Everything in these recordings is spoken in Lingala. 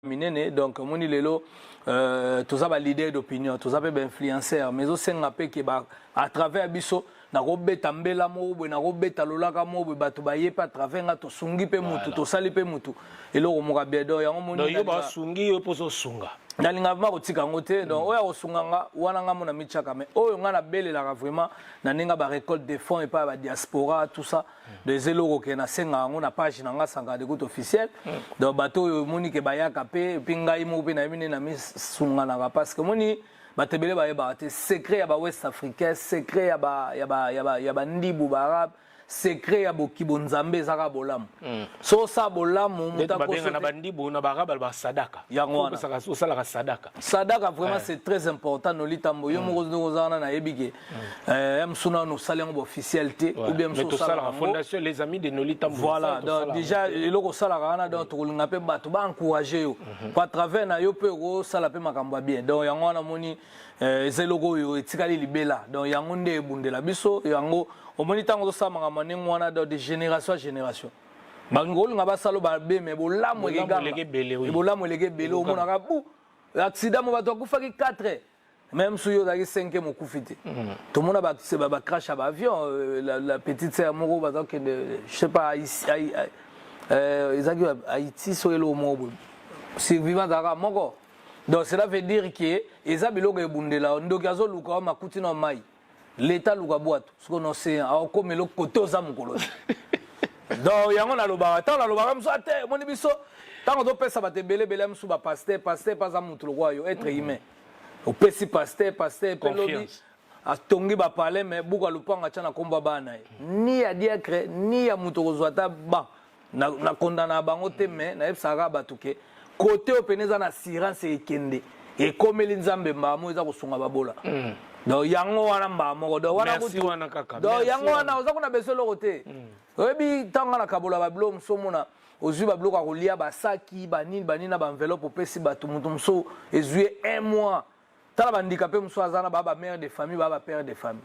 Minene. Donc omoni lelo, toza ba leader d'opinion, toza mpe bainfluenceur, mais ezosenga mpe ke à travers biso, nakobeta mbela moko boye, nakobeta lolaka moko boye, bato baye mpe à travers nga, tosungi mpe mutu, tosali mpe mutu eloko moko bien. Donc yango moni. Yo basungi yo mpo ozosunga. Nalinga vraiment kotika yango te. Donc oyo akosunga nga wana, nga mona mitiaka, mais oyo nga nabelelaka vraiment na ndenge ba récolte des fonds epai ya badiaspora, tout ça. Donc eza eloko ke nasenga yango na page na nga, Sankara Dekunta Officiel. Donc bato oyo omoni ke bayaka mpe, et puis ngai moko mpe nayebi nde na misunganaka, parce que omoni bato ebele bayebaka te secret ya bawest africain, secret ya bandibu baarabe, secret ya bokibo nzambe ezaka bolamu. So osala bolamu. Moto na bandibu na baarabe basadaka. Yango wana. Osalaka sadaka. Sadaka, vraiment, c'est très important. Nolitambo yo moko ndenge oza wana, nayebi ke ya mosu nano osali yango baofficiel te, ou bien mosu osalaka fondation Les Amis de Nolitambo. Voilà, donc déjà eloko osalaka wana, donc tokolinga mpe bato baencourage yo po à travers na yo mpe okosala mpe makambo ya bien. Donc yango wana omoni, eza eloko oyo etikali libela. Donc yango nde ebundela biso. Yango omoni, ntango ozosala makambo ndenge wana, donc de génération à génération, balingi olinga basala babe, me bolamu ekeganga, bolamu eleki ebele. Omonaka bu accident mo, bato bakufaki 4, même soki ozalaki 5, mokufi te. Tomona bacrash ya baavion. La petite sœur moko baza kokende, je sais pas, ezalaki Haïti, soki eloko moko boye, survivant azalaka moko. Donc cela veut dire ke eza biloko ebundela. Ndoki azoluka wa makuti na mai, leta luka bwato soki na océan, akokomela kote oza mokolo te. Donc yango nalobaka, ntango nalobaka mosu ate omoni biso, ntango topesa bato ebele ebele mosu, bapaster, paster mpe aza motu lokwa yo, être humain. Opesi paster, paster mpe lobi atongi bapale, me buku ya lupango atya na nkombo ya bana ye, ni ya diacre ni ya moto kozwa ata ban na kondana bango te. Me nayebisaka bato ke kote oyo pene eza na assurance, ekende ekomeli Nzambe mbala moko, eza kosunga babola. Donc yango wana mbala moko, donc wana Merci wana kaka. Donc Merci yango wana oza kuna beso eloko te. Oyebi, ntango nga na kabola babiloko mosu, omona ozwi babiloko ya kolia, basaki banini banini na baenveloppe, opesi bato, moto mosusu ezwi ye un mois. Tala bandika mpe mosusu aza na baa bamère de famille, baa bapère de famille,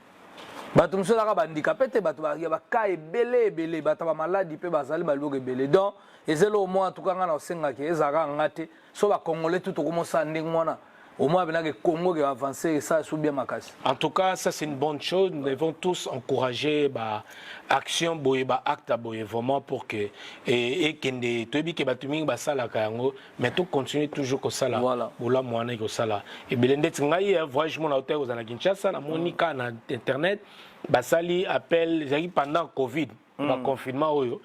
bato mosusu ezaka bandika mpe te, bato ya baka ebele ebele, bato ya bamaladi mpe bazali, baliboko ebele. Donc eza eloko moko atuka nga na osengaki, ezalaka nga te. So bacongolais tu tokomosala ndenge wana, au moins abenaki Congo ke avance, esala so bien makasi. En tout cas, ça c'est une bonne chose. Nous devons tous encourager ba action boye, ba acte boye, vraiment pour que et kende toyebi ke bato mingi basalaka yango, mais to continuer toujours kosala. Bolamu wana ekosala ebele. Ndeti ngai, voyage mona hotel kozala na Kinshasa, namoni kaka na internet basali appel, ezalaki pendant Covid, baconfinement oyo,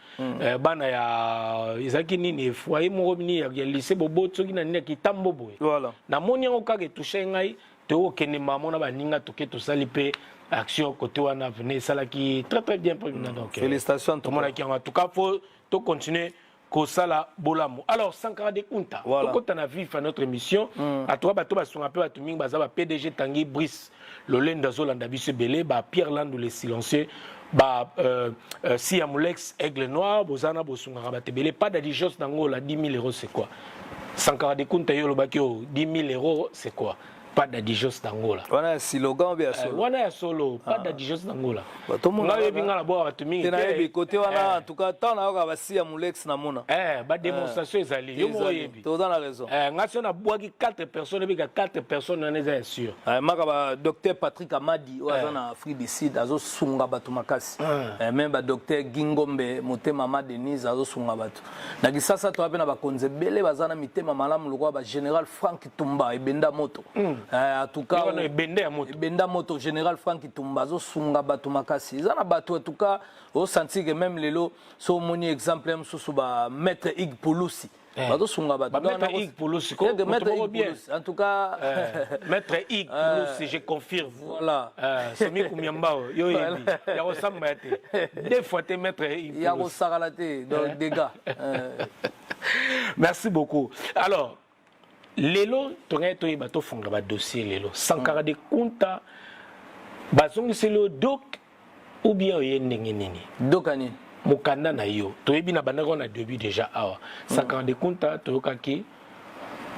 bana ya ezalaki nini, foyer moko nini ya lycée Bobo soki na nini ya Kitambo boye. Namoni yango kaka, etouche ngai, tokokende mamo na baninga, toke tosali mpe action côté wana, vene esalaki très très bien mpe. Donc Félicitations en tout cas. Tomonaki yango. En tout cas, faut tocontinue kosala bolamu. Alors Sankara de Kunta, tokota na vif à notre émission. En tout cas, bato basunga mpe bato mingi baza, ba PDG Tangi Brice Lolendo azolanda biso ebele, ba Pierre Landu le silencieux, ba Sia Mulex Aigle Noir, bozana bosungaka bato ebele. Pas d'adijos nango la 10 000 euros, c'est quoi? Sankara de Kunta, yo olobaki oyo 10 000 euros, c'est quoi? Pas d'adijos d'Angola. Wana ya slogan obe ya solo? Wana ya solo, pas d'adijos d'Angola. Batomona ngai oyebi, ngai nabwaka bato mingi te. Nayebi kote wana. En tout cas, ntango nayoka basi ya Mulex, namona. Badémonstration ezali, yo moko oyebi. Toza na raison. Ngai so nabwaki 4 personnes, ebika 4 personnes wana eza ya sûr. Maka ba docteur Patrick Amadi oyo aza na Afrique du Sud, azosunga bato makasi. Même ba docteur Gingombe Motema, ma Denise azosunga bato na Kisasa. Toya mpe na bakonzi ebele baza na mitema malamu lokola bagénéral Frank Tumba ebenda moto. En tout cas wana ebende ya moto. Ebenda moto, général Frank Tumba azosunga bato makasi. Eza na bato, en tout cas osentir que même lelo so omoni exemple ya mosusu, ba maître Ig Pulusi bazosunga bato. Ba maître Ig Pulusi, Maître moto moko Ig bien. Pulusi, en tout cas. Maître Ig Pulusi, je confirme. Somi Kumiambao, yo yebi ya kosamba ya te deux fois te, maître Ig Ya Pulusi. Kosakala te, donc dégâts. Merci beaucoup. Alors lelo tongai toyeba, tofungola badossier. Lelo Sankara de Kunta, bazongiseli yo doc ou bien oye ndenge nini? Doka nini? Mokanda na yo. Toyebi na bandaki wana début déjà awa, Sankara de Kunta, toyokaki,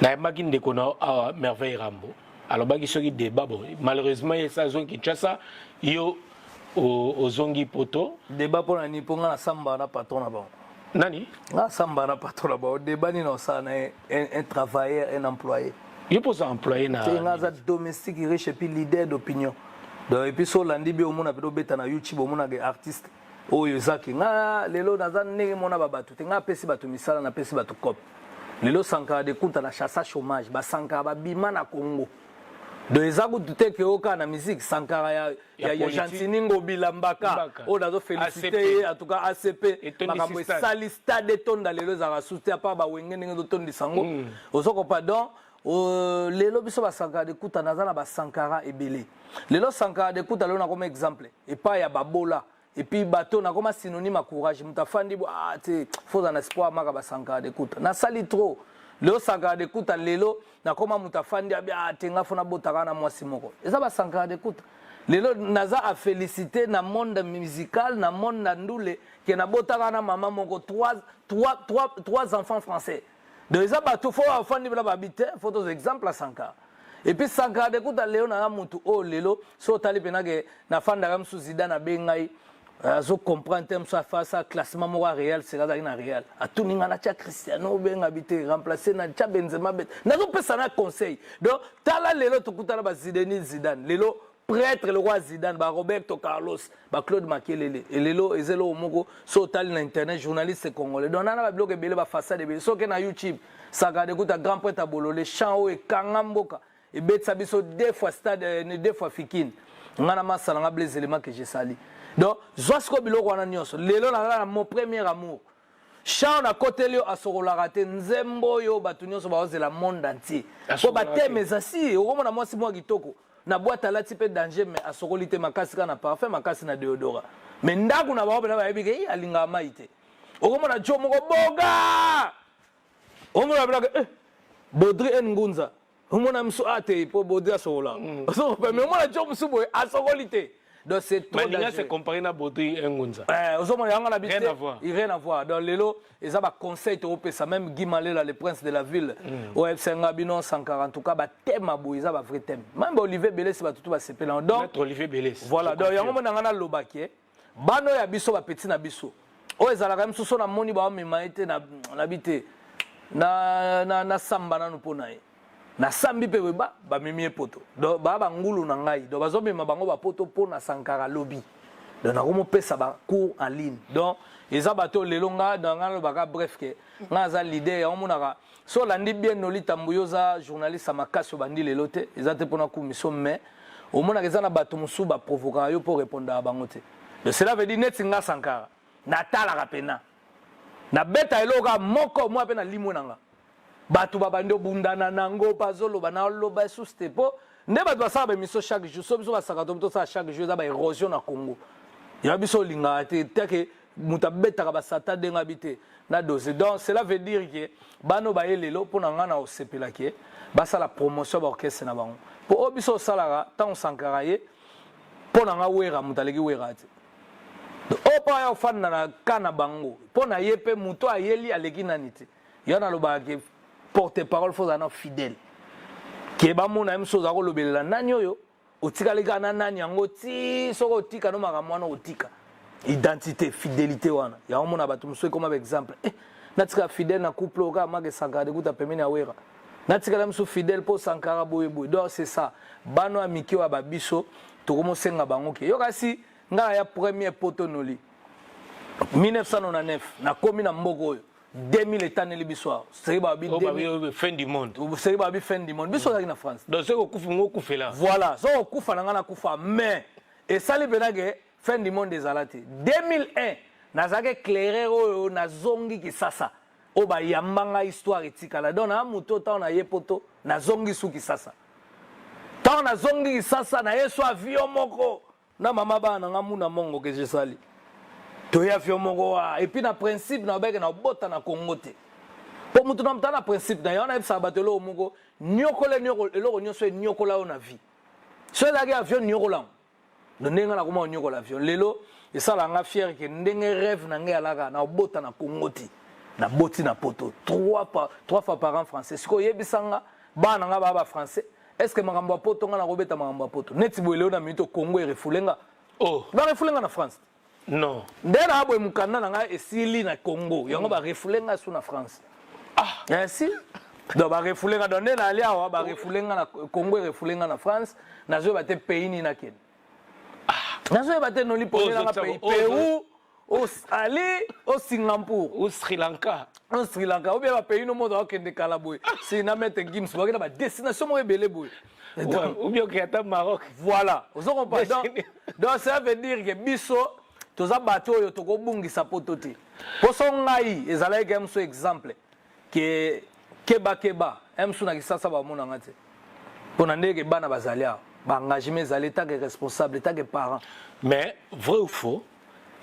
nayambaki ndeko na yo awa, Merveille Rambo, alobaki soki débat. Bon, malheureusement ye sa azongi Kinshasa, yo ozongi poto. Débat mpo na nini? Mpo nga nasamba na patron na bango. Nani? Nga samba na patron na bao débat nini osala na ye, un travailleur, un employé. Yo mpo oza employé na Te, nga aza domestique riche et puis leader d'opinion. Donc et puis so olandi bi, omona mpe obeta na YouTube, omonaka artiste oyo ezaki. Nga lelo naza ndenge mona ba bato te. Nga apesi bato misala, napesi bato cop. Lelo Sankara de Kunta na chassa chômage, basankara babima na Congo. Donc eza kutu te ke oyo kaka na musique. Sankara ya politique. Gentini Ngobila Mbaka Mbaka. oyo nazofélicité ACP. ye. En tout cas ACP Etondisi makambo stade. Esali stade etonda. Lelo ezalaka susu te, apart bawenge ndenge ezotondisa yango. Ozokopa donc lelo biso basankara de Kuta, naza na basankara ebele. Lelo Sankara de Kuta, lelo nakoma exemple epai ya babola et puis bato, nakoma synonyme ya courage. Moto afandi bo, ah te, foza na espoir maka basankara de Kuta nasali trop. Lelo Sankara de Kuta, lelo nakoma moto afandi abi, ah te, nga fo nabotaka na mwasi moko. Eza basankara de Kuta. Lelo naza afélicité na monde musical, na monde na ndule, ke nabotaka na mama moko trois enfants français. Donc eza bato fo bafandi bana babi te, fo tozwa exemple ya Sankara. Et puis Sankara de Kuta, lelo nanga motu oyo lelo so otali mpena ke nafandaka mosusu, Zidane abe ngai, azocomprendre te. Mosu afasa classement moko ya Real, seka azalaki na Real, atuni ngai natya Cristiano, obenga bi te, remplace natya Benzema be, nazopesa na conseil. Donc tala lelo tokutana bazideni Zidane, lelo prêtre le roi Zidane, baroberto Carlos, baclaude Makelele. Elelo eza eloko moko so otali na internet, journaliste congolais. Donc nana babiloko ebele, bafaçade ebele. Soki na YouTube, Sankara de Kuta, grand prêtre abolole, champ oyo ekanga mboka, ebetisa biso deux fois stade, deux fois Fikine. Nga na masala nga Blaise Elema que je sali. Donc zwa sikoyo biloko wana nyonso. Lelo naza na mon premier amour, champ nakoteli yo, asokolaka te. Nzembo oyo bato nyonso baozela, monde entier, mpo Asokolaka te. Bateme eza si okomona mwasi mwa kitoko na boîte, alati mpe danger, mais asokoli te, makasi kaka na parfum, makasi na déodorant, mais ndako na bango mpena bayebi ke alingaka mai te. Okomona jo moko boga, omona bilaka Baudry n Ngunza, omona mosu a te, mpo Baudry asokola, mais omona jo mosu boye asokoli te. Donc c'est trop Balinga se comparer na Baudry Ngunza. Ozomona yango na bi. Rien à voir. Rien à voir. Donc lelo eza baconseil tokopesa. Même Guy Malela, le prince de la ville, oyo ayebisenga bino Sankara, en tout cas bathème boye eza bavrai thème. Même baolivier Belesi, bato tu basepela. Donc Maître Olivier Belesi. Voilà. Donc yango mona nga nalobaki bana oyo ya biso, bapeti na biso oyo ezalaka mosusu, namoni baomema ye te, nabi te, nasamba nanu mpo na ye. Nasambi mpe boye, bamemi ye poto. Donc baa bangulu na ngai, donc bazomema bango bapoto mpo na Sankara lobi. Donc nakomopesa bacours en ligne. Donc eza bato lelo nga, donc nga nalobaka bref ke nga aza leader. Yango monaka so olandi bien Noli Tambu, yo oza journaliste ya makasi, obandi lelo te, eza te mpona kumiso, mais omonaka eza na bato mosusu baprovokaka yo mpo répondaka bango te. Donc cela veut dire neti nga Sankara natalaka pena, nabeta eloko kaka moko mwa mpe nalimwe na nga. Bato babandi obundana nango, bazoloba, naloba esusu te, mpo nde bato basala baémission chaque jour. So biso basaka to tosala chaque jour, eza baérosion na Congo ya biso. Olingaka te teke moto abetaka basata ndenge abi te na dose. Donc cela veut dire ke bana baye lelo, mpo na ngai na osepelaki ye basala promotion ya baorchestre na bango, mpo oyo biso osalaka ntango Sankara ye, mpo na nga Wera moto aleki Wera te. Oyo mpo aya ofanda na ka na bango, mpo na ye mpe moto ayeli aleki nani te. Yo nalobaka ke porte parole fo ozala na fidèle, ke bamona ye mosu oza kolobelela nani oyo otikali kaka na nani yango ti soki otika no makambo wana, otika identité, fidélité wana. Yango mona bato mosusu ekoma baexemple, natika fidèle na couple oyo kaka make Sankara dekuta pembeni ya Wera, natikala mosusu fidèle mpo Sankara boye boye. Donc c'est ça, bano ya mike oyo ya babiso, tokomosenga bango ke yo kasi ngai na ya premier poto noli 1999, nakomi na mboka oyo 2000, etaneli biso awa, seki babi fin du monde. Seki babi fin du monde, biso ozalaki na France. Donc soki okufi ngo, okufela. Voilà, soki okufa na ngai, nakufa, mais esali mpena ke fin du monde ezala te. 2001 nazalaki éclaireur oyo nazongi Kisasa, oyo bayamba ngai, histoire etikala. Donc naa moto, ntango naye poto, nazongi su Kisasa. Ntango nazongi Kisasa, naye so avion moko na mama bana na nga muna mongo ke jesali, toye avion moko wa. Et puis na principe na obeke na obota na Congo te, mpo mutu na moto na principe na ye wana. Ayebisaka bato eloko moko: niokola eloko nyonso eniokola yo na vie. So ezalaki avion, niokola yango. Donc ndenge nga nakoma koniokola avion lelo, esalaka nga fier ke ndenge rêve na ngai alaka na obota na Congo te, naboti na poto, trois fois parent français. Sikoyo oyebisa nga, bana na nga baa bafrançais, est ce que makambo ya poto, nga nakobeta makambo ya poto neti boye lelo na minute? Congo erefouler nga. Oh. Barefouler nga na France. Non. Nde na boye mokanda na ngai esili na Congo, yango barefouler ngai su na France. Ah. Ainsi donc barefouler nga, donc nde nali awa, barefouler nga na Congo, erefouler nga na France. Nazoyeba te pays nini nakende, nazoyeba te noli ponelanga pays, Pérou, Australie, au Singapour. Ou Sri Lanka. Au Sri Lanka ou bien bapays no moto akende kala boye, sina Maître Gims, bakenda badestination moko ebele boye. Ou bien okende ata Maroc. Voilà, ozo comprendre. Donc ça veut dire que biso toza bato oyo tokobungisa poto te. Poso ngai ezalaki ke mosu exemple ke kebakeba mosu na Kisasa bamonanga te, mpo na ndenge bana bazali awa, baengagement ezali tant que responsable, tant que parent. Mais vrai ou faux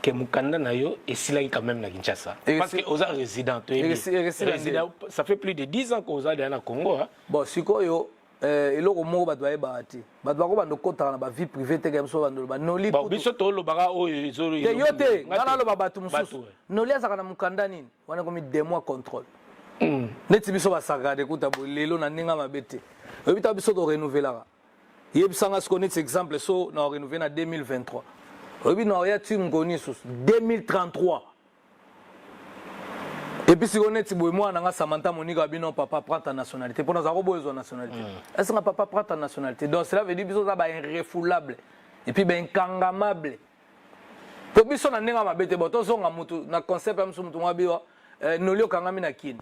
ke mokanda na yo esilaki quand même na Kinshasa? Parce que oza résident, toyebi résident, ça fait plus de 10 ans qu'oza deya na Congo, hein? Bon, sikoyo eloko moko bato bayebaka te, bato bako bando okotaka na bavie privée te. Ke biso bando loba Noli. Biso tolobaka oyo. Te, yo te, nga naloba bato mosusu. Noli azalaka na mokanda nini wana ekomi 2 mois contrôle. Neti biso basakaka dekuta boye lelo na ndenge mabe te. Oyebi ta biso torenouvelaka, yebisanga siko neti exemple so na orenouveler na 2023, oyebi na oya ti ngoni susu 2033. Et puis sikoyo neti boye mwana nanga Samantha Monika, bino papa, prend ta nationalité, mpo nazala koboya ezwa nationalité. Esenga papa, prend ta nationalité. Donc cela veut dire biso oza bairrefoulable et puis bainkangamable, po biso na ndenge ya mabe te. Bo tozonga mutu na concept ya mosu, mutu mwa biwa Noli okangami na Kini.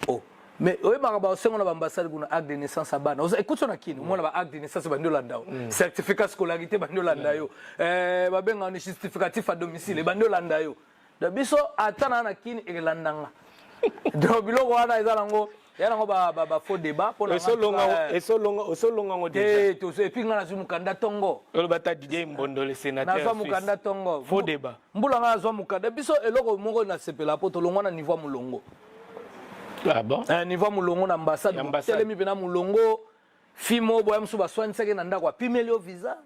Oh, mais oyebaka baosengo na baambassade kuna, acte de naissance ya bana ekuti na Kini, omona ba acte de naissance bandi olanda yo, certificat scolarité bandi olanda yo, babengaka ni justificatif à domicile bandi olanda yo. Donc biso ata na Kini elandanga. Donc biloko wana eza nango, ya nango bafaux débat. Esolonga ngo. Te, et puis nga nazwi mokanda ntongo. Oloba ta Didier Mbondo, le sénateur. Nazwa mokanda ntongo. Faux débat. Mbula nga nazwa mokanda. Biso eloko moko nasepela mpo tolongwa na niveau ya molongo. Ah bon? Niveau ya molongo na ambassade, telemi mpe na molongo fi moko boya mosusu baswanisaki na ndako, apimeli yo visa.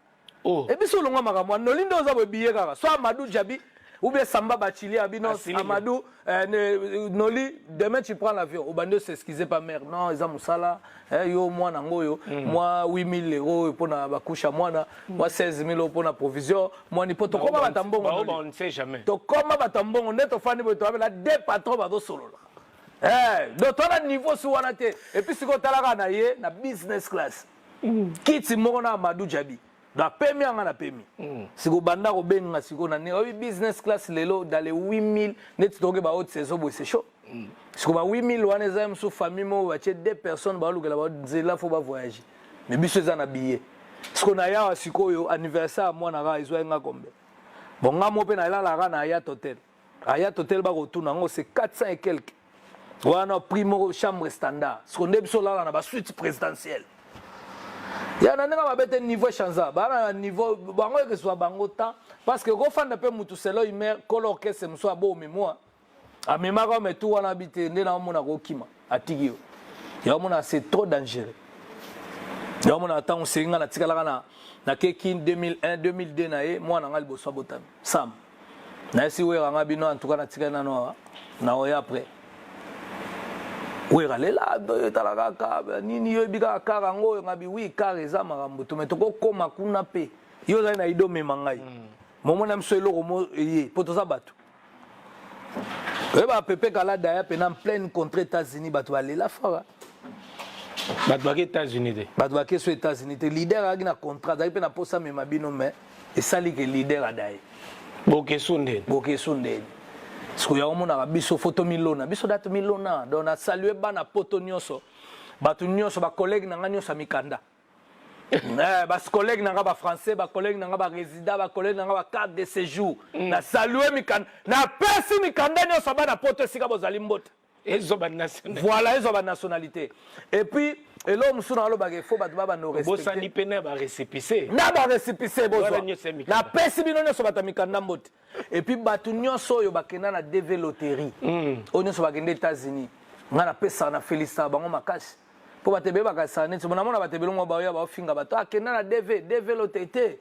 Oh. E biso olongwa makambo Noli nde oza boye biye kaka so Amadou Djabi ou bien Samba Bachili abi non. Amadou Noli, demain tu prends l'avion, obandi s'excuser pas mère, non, eza mosala yo mwana ngo oyo mwa 8000 euros oyo mpona bakusha mwana mwa 16 000 oyo mpona provision mwani, mpo tokóma bato mbongo. On ne sait jamais. Tokóma bato mbongo nde tofandi boye, toabela deux patron bazosolola. Donc twana niveau si wana te. Et puis sikoyo otalaka na ye na business class, kiti moko na Amadou Djabi, napemi yanga, napemi siko banda kobenga sikoyo na ndenge oyebi business class lelo dans les 8000, neti tokoki ba haute saison boye, c'est chaud. Siko ba 8000 wana eza mosusu famille moko batie deux personnes, balukela banzela, faut bavoyage. Mais biso eza na billet. Siko na yawa sikoyo anniversaire ya mwana kaka ezwa nga kombe. Bon, nga mo mpe nalalaka na Hayat Hotel. Hayat Hotel bakotuna yango, c'est 400 et quelque wana prix moko chambre standard. Siko nde biso olala na basuite présidentielle ya na ndenge mabe te. Niveau echanza, baa na niveau bango ekezwa bango temps, parce que kofanda mpe mutu selo imer kolo orchestre mosusu abo omemwa amemaka me tu wana bi te nde naomona kokima atiki yo. Yaomona c'est trop dangereux. Yaomona ntango osengi nga natikalaka na nakeki 2001 2002 na ye mwana nga liboso abotami Sam, nayesi Wera nga bino, en tout cas natikali nano awa na oya après. Wera lela etala kaka nini, yoyebi kaka kar yango oyo nga bi wi kar eza makambo to me tokokóma kuna mpe yo ozali na ido omema ngai momona biso eloko mo ye mpo toza bato oyeba Pepe Kala daya mpena en pleine contre États-Unis, bato balela fara. Bato bake États-Unis te. Bato bake so États-Unis te. Leader azalaki na contrat, azalaki mpe na posa amema bino, mais esali ke leader adaye. Bokesu ndeni. Bokesu ndeni. Sikoyo yango omonaka biso fo tomilona, biso da tomilona. Donc nasalue bana poto nyonso, bato nyonso, bacollègue na nga nyonso ya mikanda, bacollègue na nga bafrançais, bacollègue na nga barésident, bacollègue na nga bacarte de séjour. Nasalue mikanda, napesi mikanda nyonso ya bana poto esika bozali mbote. Ezwa banationalité. Voilà, ezwa banationalité. Et puis eloko mosusu na alobaka, efo bato babanda. Bosani mpe na barécépissé. Na barécépissé bozwa, napesi bino nyonso bato ya mikanda mbote. Et puis bato nyonso oyo bakenda na DV loterie, oyo nyonso bakende États-Unis, ngai napesaka na félicitaka bango makasi, mpo bato ebele bakasaka neti namona bato ebele ngo baoya baofinga bato akenda na DV loterie te.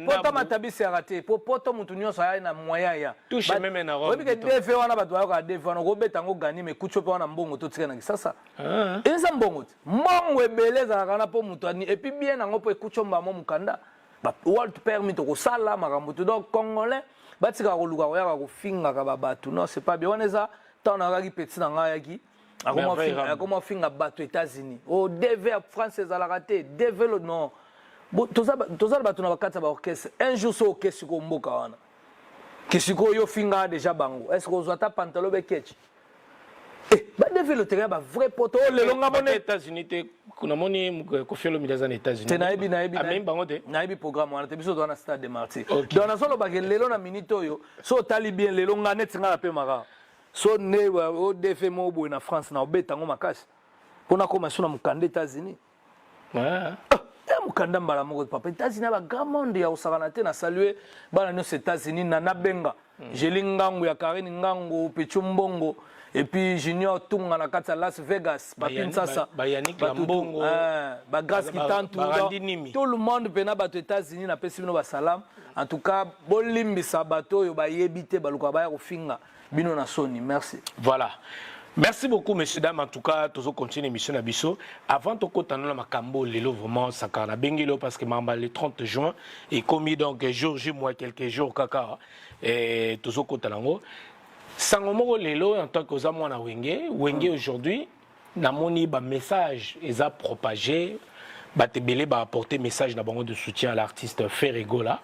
Poto matabisi yaka te, po poto mutu nyonso aya na moyen ya oyebi ke DV wana, bato bayokaka DV wana okobeta yango gani, me kuti mpe wana mbongo totika na Kisasa eza mbongo te, mbongo ebele ezalaka wana mpo moto ani. Et puis bien yango mpo ekuti ombamo mokanda. World permis tokosala makambo to. Donc Congolais batikaka koluka koyaka kofingaka babato. Non, c'est pas bien. Wana eza ntango nakaki petit na ngai, ayaki akoma ofinga bato États-Unis, o DV ya France ezalaka te, DV lo. Non, toza na bato na bakati ya baorchestre. Un jour so oke sikoyo mboka wana, ke sikoyo yo ofingaka déjà bango, est ce que ozwa ata pantalon bekechi? Badévelopper bavrai poto oyo lelo nga mone. États-Unis te, namoni Koffi Olomide aza na États-Unis. Te, nayebi, nayebi. Amemi bango te. Nayebi programme wana te. Biso toza na Stade de Martyr. Donc nazolobake lelo na minute oyo, so otali bien lelo, nga neti nga napemaka so nde odefe moko boye na France, na obeta yango makasi mpona koma so na mokanda États-Unis. Mokanda mbala moko, papa. États-Unis ya bagrand monde ya kosakana te. Na salue bana nyonso États-Unis na nabenga Jeli Ngangu ya Karine Ngangu, Pechu Mbongo et puis Junior Tunga na kati ya Las Vegas, Papi Nsasa, Bagrace Kitantu, tout le monde mpena bato États-Unis, napesi bino basalam. En tout cas, bolimbisa bato oyo bayebi te, baluka baya kofinga bino na soni. Merci. Voilà. Merci beaucoup, messieurs, dames. En tout cas, toujours continuer l'émission na biso. Avant de continuer na makambo, lelo vraiment, ça na bengelo parce que mamba le 30 juin et commis donc jour J, moi quelques jours kaka et toujours kotalango. Sango moko lelo en tant que oza mwana Wenge, Wenge aujourd'hui, namoni ba message eza propagé, bato ebele ba apporter message na bango de soutien à l'artiste Ferre Gola.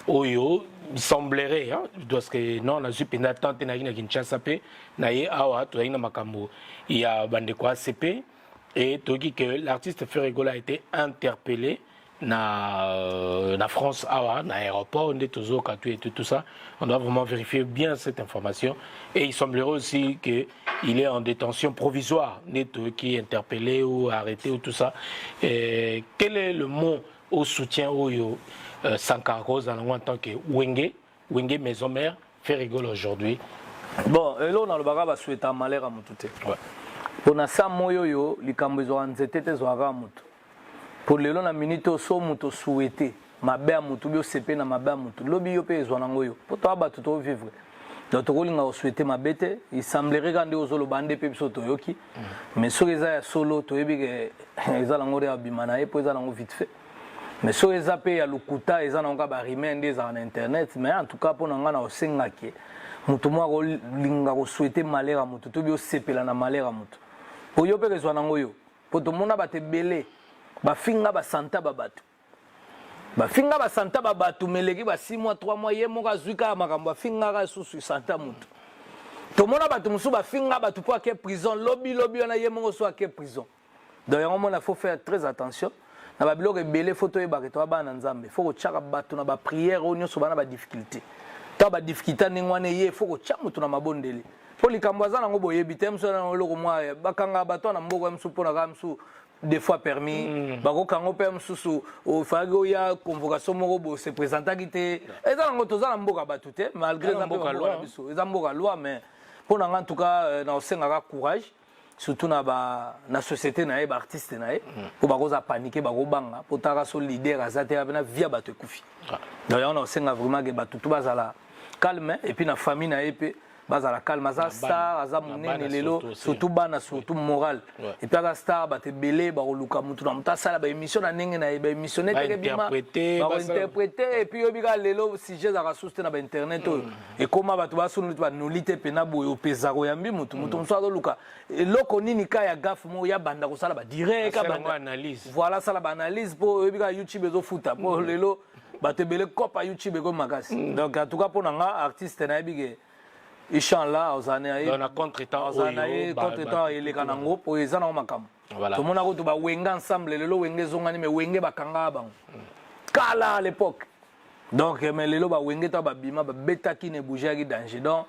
Oyo il semblerait, hein, parce que non, nazwi mpenza temps te, nayaki na Kinshasa mpe na ye awa, tozalaki na makambo ya bandeko ACP et toyoki que l'artiste Ferre Gola a été interpellé na France awa na aéroport nde tozoka tout et tout, tout ça. On doit vraiment vérifier bien cette information et il semblerait aussi que il est en détention provisoire, nde qui est interpellé ou arrêté ou tout ça. Et quel est le mot au soutien oyo Sankara kozala en tant que Wenge, Wenge Maison Mère, Ferre Gola aujourd'hui? Bon, eloko nalobaka, basouhaita malheur ya motu te. Mpo na sa moi oyo likambo ezwaka nzete te, ezwaka motu. Mpo lelo na minute oyo, so moto osouhaite mabe ya motu, bi osepe na mabe ya motu, lobi yo mpe ezwa nango yo. Mpo toya bato tovivre, donc tokolinga kosouhaite mabe te. Il semblerait kaka nde ozoloba nde mpe biso toyoki, mais soki eza ya solo, toyebi ke eza nango nde abima na ye, mpo eza nango vite fait. Mais soki eza mpe ya lokuta, eza nango kaka barumeur nde ezalaka na internet. Mais en tout cas, mpo na ngai, na osengaki moto moko akolinga kosouhaite malheur ya motu to bi osepela na malheur ya motu, po yo mpe kezwa nango yo. Mpo tomona bato ebele bafinga basanta ba bato, bafinga basanta ba bato, meleki ba 6 mois, 3 mois, ye moko azwi kaka makambo afingaka lisusu santa motu. Tomona bato mosusu bafinga bato mpo ake prison, lobi lobi wana ye moko so ake prison. Donc yango mona, faut faire très attention na babiloko ebele. Faut toyebaka toya bana na Nzambe, faut kotiaka bato na baprière. Oyo nyonso bana badifficulté, to badifficulté ndenge wana eye, faut kotia moto na mabondeli, mpo likambo aza nango boyebi te. Mosu na eloko mwa bakanga bato na mboka mosusu mpo na kaka mosusu des fois permis bakokanga mpe mosusu, ofalaki oya convocation moko boye, se présentaki te. Eza nango toza na mboka bato te, malgré eza mboka na biso, eza mboka loi. Mais mpo na nga, en tout cas, na osengaka courage, surtout na ba na société na ye, baartiste na ye, mpo bakoza paniqué, bakobanga, mpo taka so leader aza te, na via bato ekufi. Donc yango na osenga vraiment ke bato tu bazala calme, et puis na famille na ye mpe bazala calme. Aza star, aza monene lelo, surtout bana, surtout moral. Et puis aza star, bato ebele bakoluka mutu na moto asala baémission na ndenge na ye, baémission neteke bima, bakointerprete. Et puis oyebi kaka lelo sujet ezalaka susu te na bainternet oyo ekóma, bato basunu te, banoli te mpena boye. Opezaka oyambi motu, moto mosusu azoluka eloko nini ka ya gafe moko ya banda kosala badirect, voilà, asala baanalyse, mpo oyebi kaka YouTube ezofuta. Mpo lelo bato ebele kopa YouTube ekomi makasi. Donc en tout cas, mpo na nga artiste, nayebi ke inchallah ozala na ye, ozala na ye contretemps eleka nango, mpo eza nango makambo. Tomona kutu bawenga ensemble, lelo Wenge ezongani, mais Wenge bakangaka bango kala à l'époque. Donc mais lelo bawenge to babima, babetaki na ebougeaki danger. Donc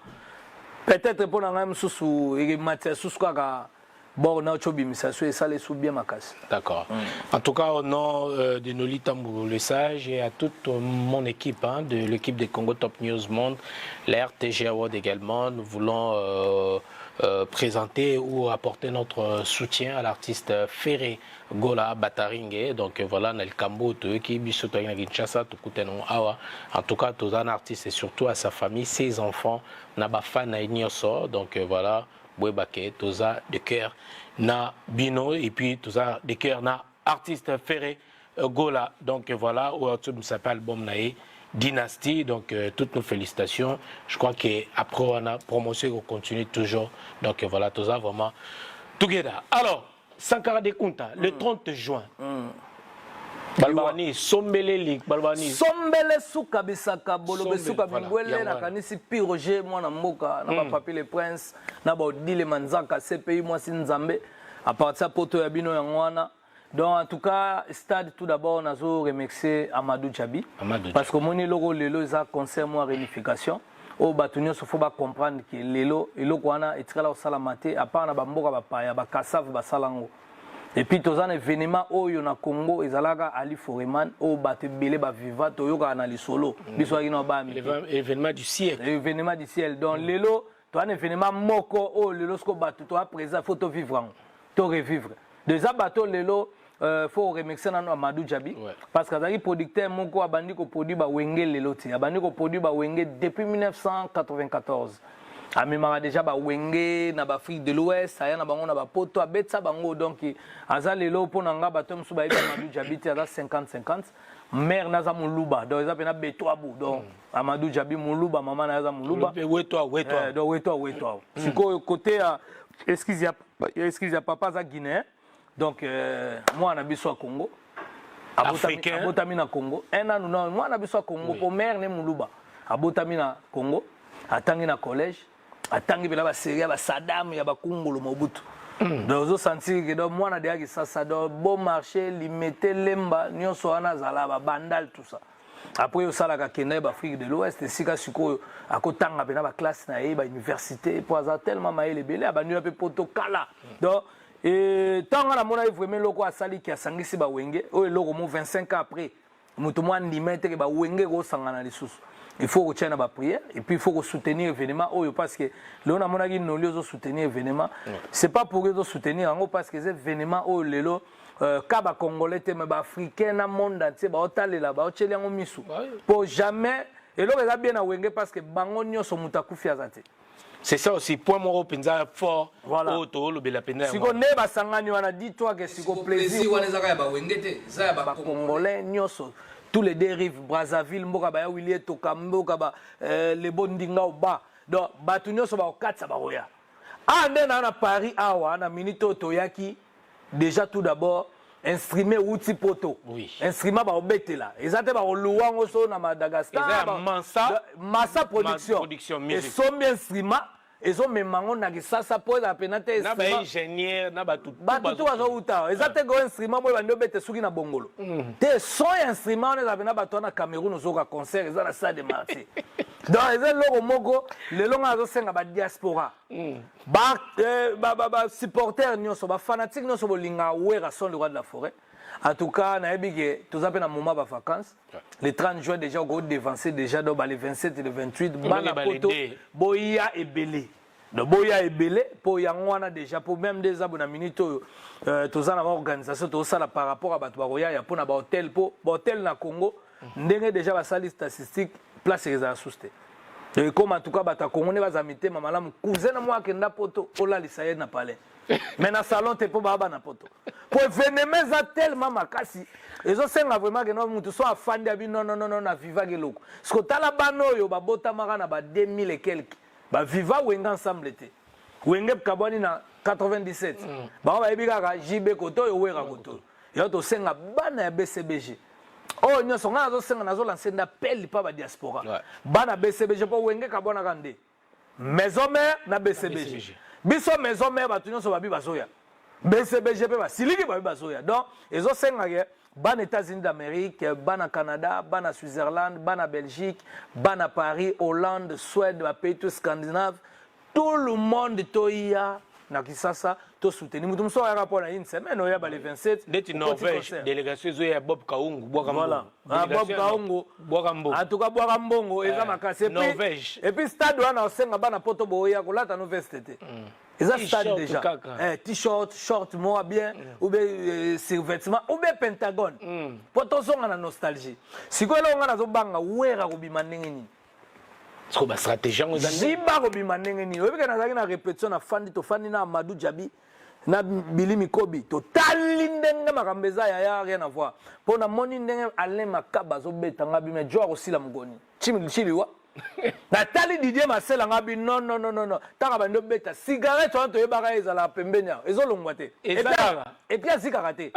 peut-être mpo na ngai mosusu ematia susu kaka bord na obimisa so esala esu bien makasi. D'accord. En tout cas, au nom de Noli Tambou le Sage et à toute mon équipe, hein, de l'équipe de Congo Top News Monde, la RTG Award également, nous voulons présenter ou apporter notre soutien à l'artiste Ferré Gola Bataringe. Donc voilà, na likambo toyoki biso toyaki na Kinshasa, tokutana awa. En tout cas, toza na artiste et surtout à sa famille, ses enfants, na bafan na ye nyonso. Donc voilà, boyebake toza de cœur na bino et puis toza de cœur na artiste Ferré. Gola. Donc voilà, oyo atobimisa mpe album na ye Dynastie. Donc toutes nos félicitations. Je crois que après wana promotion ekocontinue toujours. Donc voilà, toza vraiment together. Alors, Sankara de Kunta, le 30 juin, balobaka nini? Sombeleli, balobaka nini? Sombele suka bisaka bolobe. Sombele, suka voilà, bingwele. Yango wana. Nakanisi Pi Roger, mwana mboka na bapapi le prince na baodile manzaka cpi mwasi nzambe à partir ya poto ya bino, yango wana. Donc en tout cas, stade, tout d'abord nazo remercier Amadou Djabi. Amadou. Parce que omoni eloko lelo eza concert mwa réunification oyo bato nyonso faut bacomprendre ke lelo eloko wana etikala kosalama te, à part na bamboka bapaya, bakasave basala yango. Et puis toza na événement oyo na Congo ezalaka Ali Foreman, oyo bato ebele baviva, toyokaka na lisolo, biso aki na baya mike. Événement du siècle. Événement du ciel. Donc lelo toza na événement moko oyo lelo siko bato toza présent, faut tovivre yango, to revivre déjà. Bato lelo, faut remercier nano Amadou Djabi, parce que azalaki producteur moko abandi koproduire bawenge lelo te, abandi koproduire bawenge depuis 1994. Amemaka déjà bawenge na baAfrique de l'Ouest, aya na bango na bapoto, abetisa bango. Donc aza lelo mpo na nga, bato mosusu bayebi Amadou Djabi te, aza 50-50, mare naza moluba, donc eza mpena betwabu. Donc Amadou Djabi moluba, mama na ye aza moluba. Wetwa wetwa. Eh, donc wetwa wetwa. Sikoyo côté ya excuse ya papa aza guinéen. Donc mwana biso ya Congo Africain. Abotami na Congo un anu na mwana biso ya Congo, po mare ne moluba, abotami na Congo, atangi na collège, atangi mpena basérie ya basadam ya bakungulu Mobutu. Donc ozosentir ke donc mwana deya Kisasa, donc Bon Marché, Limete, Lemba, nyonso wana azala babandal, tout ça. Après osalaka kenda ye baAfrique de l'Ouest, esika sikoyo akotanga mpena baclasse na ye, bauniversité, mpo aza tellement mayele ebele, abandi mpe poto kala. Donc ntango namona ye vraiment eloko asaliki, asangisi bawenge oyo, eloko mo 25 ans après moto mwa andima eteke bawenge ekosangana lisusu. Il faut kotia na baprière et puis il faut kosoutenir événement oyo, parce que lelo namonaki noli ozosoutenir événement, c'est pas pour ozosoutenir yango, parce que eza événement oyo lelo ka bacongolais te, mais baafricain na monde entier baotalela, baotieli yango misu, po jamais eloko eza bien na wenge, parce que bango nyonso moto akufi aza te. C'est ça aussi, point moko mpenza fort. Voilà. Oyo toolobela mpenza yango. Siko nde basangani wana, dis-toi ke siko plaisir wana ezaka ya bawenge te, eza ya bacongolais nyonso, tous les deux rives, Brazzaville, mboka baya wili etoka, mboka ba lebo ndinga oba. Donc bato nyonso bakokatisa, bakoya awa nde na Paris awa na minute oyo toyaki déjà. Tout d'abord, instrument euti poto. Instrument baobetela eza te, bakoluwa yango so na Madagascar. Eza ya Mansa. Massa Production. Production Music. Esombi instrument, ezomema yango na Kisasa mpo ezala pena te. Na baingénieur na bato. Bato tu bazouta, eza te ko instrument moyo bandi obete soki na bongolo te. Son ya instrument wana eza pena bato wana Cameroun, ozoka concert eza na Stade Martyr. Donc eza eloko moko lelo ngai azosenga badiaspora, basupporter nyonso, bafanatique nyonso bolingaka Werrason, le roi de la forêt. En tout cas, nayebi ke toza mpe na moment bavacance, le 30 juin déjà okodevancer déjà. Donc bale 27 et le 28, bana poto boya ebele. Donc boya ebele mpo yango wana déjà, mpo même nde eza bo na minute oyo, toza na baorganisation tozosala par rapport à bato bakoyaya mpo na bahotel, mpo bahotel na Congo ndenge déjà basali statistique, place ezala susu te. Donc ekoma, en tout cas bato ya Congo nde bazala mitema malamu. Cousin na mwa akenda poto, olalisa ye na palais, mais na salon te, mpo baa bana poto, po événement eza tellement makasi, ezosenga vraiment ke no mutu so afandi abi non, non, non, na vivaki eloko. Siko tala bana oyo babotamaka na ba 2000 et quelque, baviva Wenge ensemble te. Wenge kabwani na 97, bango bayebi kaka JB koto oyo, Wera koto oyo. Yo tosenga bana ya BCBG oyo nyonso, ngai nazosenga, nazolancer nde appel mpa badiaspora, bana BCBG, mpo Wenge kabwanaka nde Maison Mère na BCBG. Biso Maison Mère, bato nyonso babi bazoya, BCBG mpe basiliki babi bazoya. Donc ezosengaka bana États-Unis d'Amérique, bana Canada, bana Switzerland, bana Belgique, bana Paris, Hollande, Suède, bapays tout scandinave, tout le monde toya na Kisasa tosoutenir. Moto mosusu ayaka mpo na une semaine, oya ba le 27. Ndeti Norvège, délégation ezoya, Bob Kaungu, bwaka. Voilà. Ah, Bob Kaungu. Bwaka mbongo. En tout cas bwaka mbongo, eza makasi. Norvège. Et puis stade wana, osenga bana poto boya kolata no veste te, eza stade déjà. T-shirt, short moko bien, ou bien survêtement, ou bien pentagone, mpo tozonga na nostalgie. Sikoyo eloko nga nazobanga, Wera kobima ndenge nini? Siko bastratégie yango eza. Jiba kobima ndenge nini? Oyebi ke nazalaki na répétition, nafandi, tofandi na Amadou Djabi. Na Billy Mikobi, totali ndenge makambo eza, yaya, rien à voir. Mpo namoni ndenge Alain Makaba azobeta nga bi, mais jo akosila mokoni chiliwa. Natali Didier Masela, nga bi non, non, non, non, non. Ntango bandi obeta cigarette wana, toyebaka ye ezalaka pembeni awa, ezolongwa te. Ezalaka. Et puis azikaka te.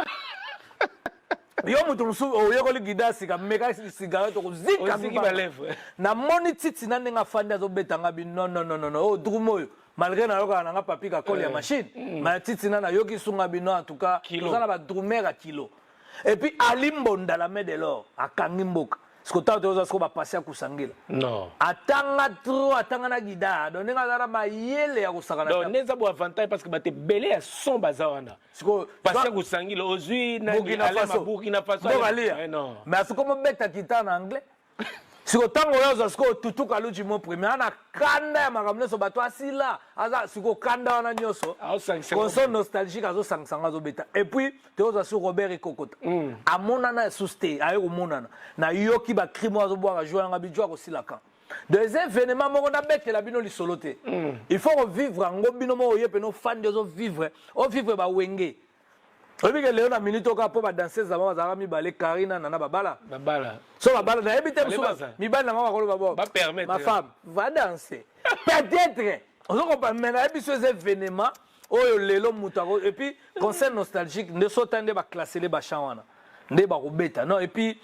Yo moto mosusu oyekoli guida sika, meka cigarette, okozika. Oziki balèvre. Namoni titi na ndenge afandi azobeta, nga bi non, non, non, non, non. Oyo drum oyo, malgré nayokaka nanga papi kakole ya machine, ma titi na nayoki sunga bino, en tout cas. Kilo. Toza na badrummer ya kilo. Et puis Ali Mbonda, la main de l'or, akangi mboka. Siko ntango toyoza siko bapasi ya kusangila. Non. Atanga trop, atanga na guida, donc ndenge aza na mayele ya kosakana. Donc nde eza bo avantage parce que bato ebele ya son baza wana. Sikoyo Pasi ya kosangila ozwi nani? Burkina Alain Faso. Burkina Faso. Mboka lia. Eh, non. Mais asiko mobeta guitare na anglais. Siko ntango oyo azwa sikoyo Tutu Kaluji mo premier ana kanda ya makambo nyonso, bato asila aza siko kanda wana nyonso. Aosangisa. Console nostalgique, azosangisa ngo, azobeta. Et puis toyozwa sur Robert Ekokota, amonana esusu te, aye komonana. Nayoki bacri moko azobwaka jour yanga bijo akosila kan. Des événements moko nabetela bino lisolo te, il faut kovivre yango bino moko. Oye pene ofandi, ozovivre, ovivre bawenge. Oyebi ke lelo na minute oka mpo badanseuse bango bazalaka mibale, Karina nana babala. Babala. So babala, nayebi te. Allez, Mosusu baza. Mibali nango bakoloba bo Bapermettre. ma femme va danser peut-être, ozokompa. Mais nayebi so eza événement oyo lelo moto ako. Et puis concert nostalgique nde so ota nde baclassele bachamp wana nde bakobeta. Non, et puis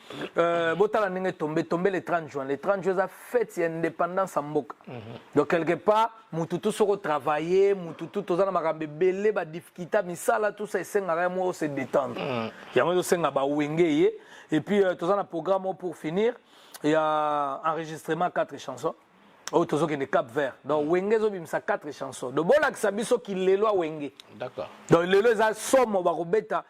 botala ndenge tombe tombe le 30 juin. Le 30 juin eza fête ya indépendance ya mboka. Donc quelque part mutu tu soki otravaille, mutu tu toza na makambo ebele, badifficulté, misala, tout ça, esengaka ya moko se détendre. Yango ezosenga bawenge ye. Et puis toza na programme oyo pour finir ya enregistrement 4 chansons oyo tozokende Cap Vert. Donc wenge ezobimisa 4 chansons, donc bolakisa biso kilelo ya wenge. Donc lelo eza somo, bakobeta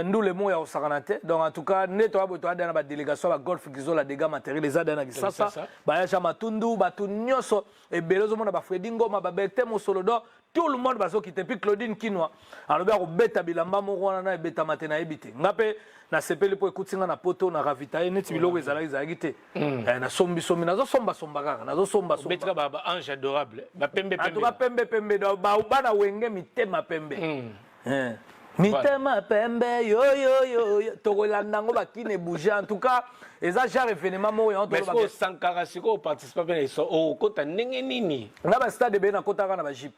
ndule moko ya kosakana te. Donc en tout cas nde toya boye, toya na badélégation ya bagolf kizola, dégâts matériel eza da na Kisasa. Kisasa. Bayaja Matundu, bato nyonso ebele ozomona, bafredi Ngoma, baberte Mosolo, donc tout le monde bazokita. Puis Claudine Kinwa alobi akobeta bilamba moko wana na ebetama te, nayebi te. Nga mpe nasepeli mpo ekuti nga na poto na ravitaye neti biloko ezalaki ezalaki te. Nasombisombi, nazosombasomba kaka, nazosombasomba. Obetika ba ange adorable, bapembe. En tout cas pembe. Pembe pembe, donc bana wenge mitema pembe. Mitema pembe yoyoyo, tokolanda yango, bakine bouge. En tout cas eza genre événement moko yango. Mais sikoyo Sankara, sikoyo oparticipe mpe na eso, okota ndenge nini? Nga bastade ebele nakotaka na bajeep.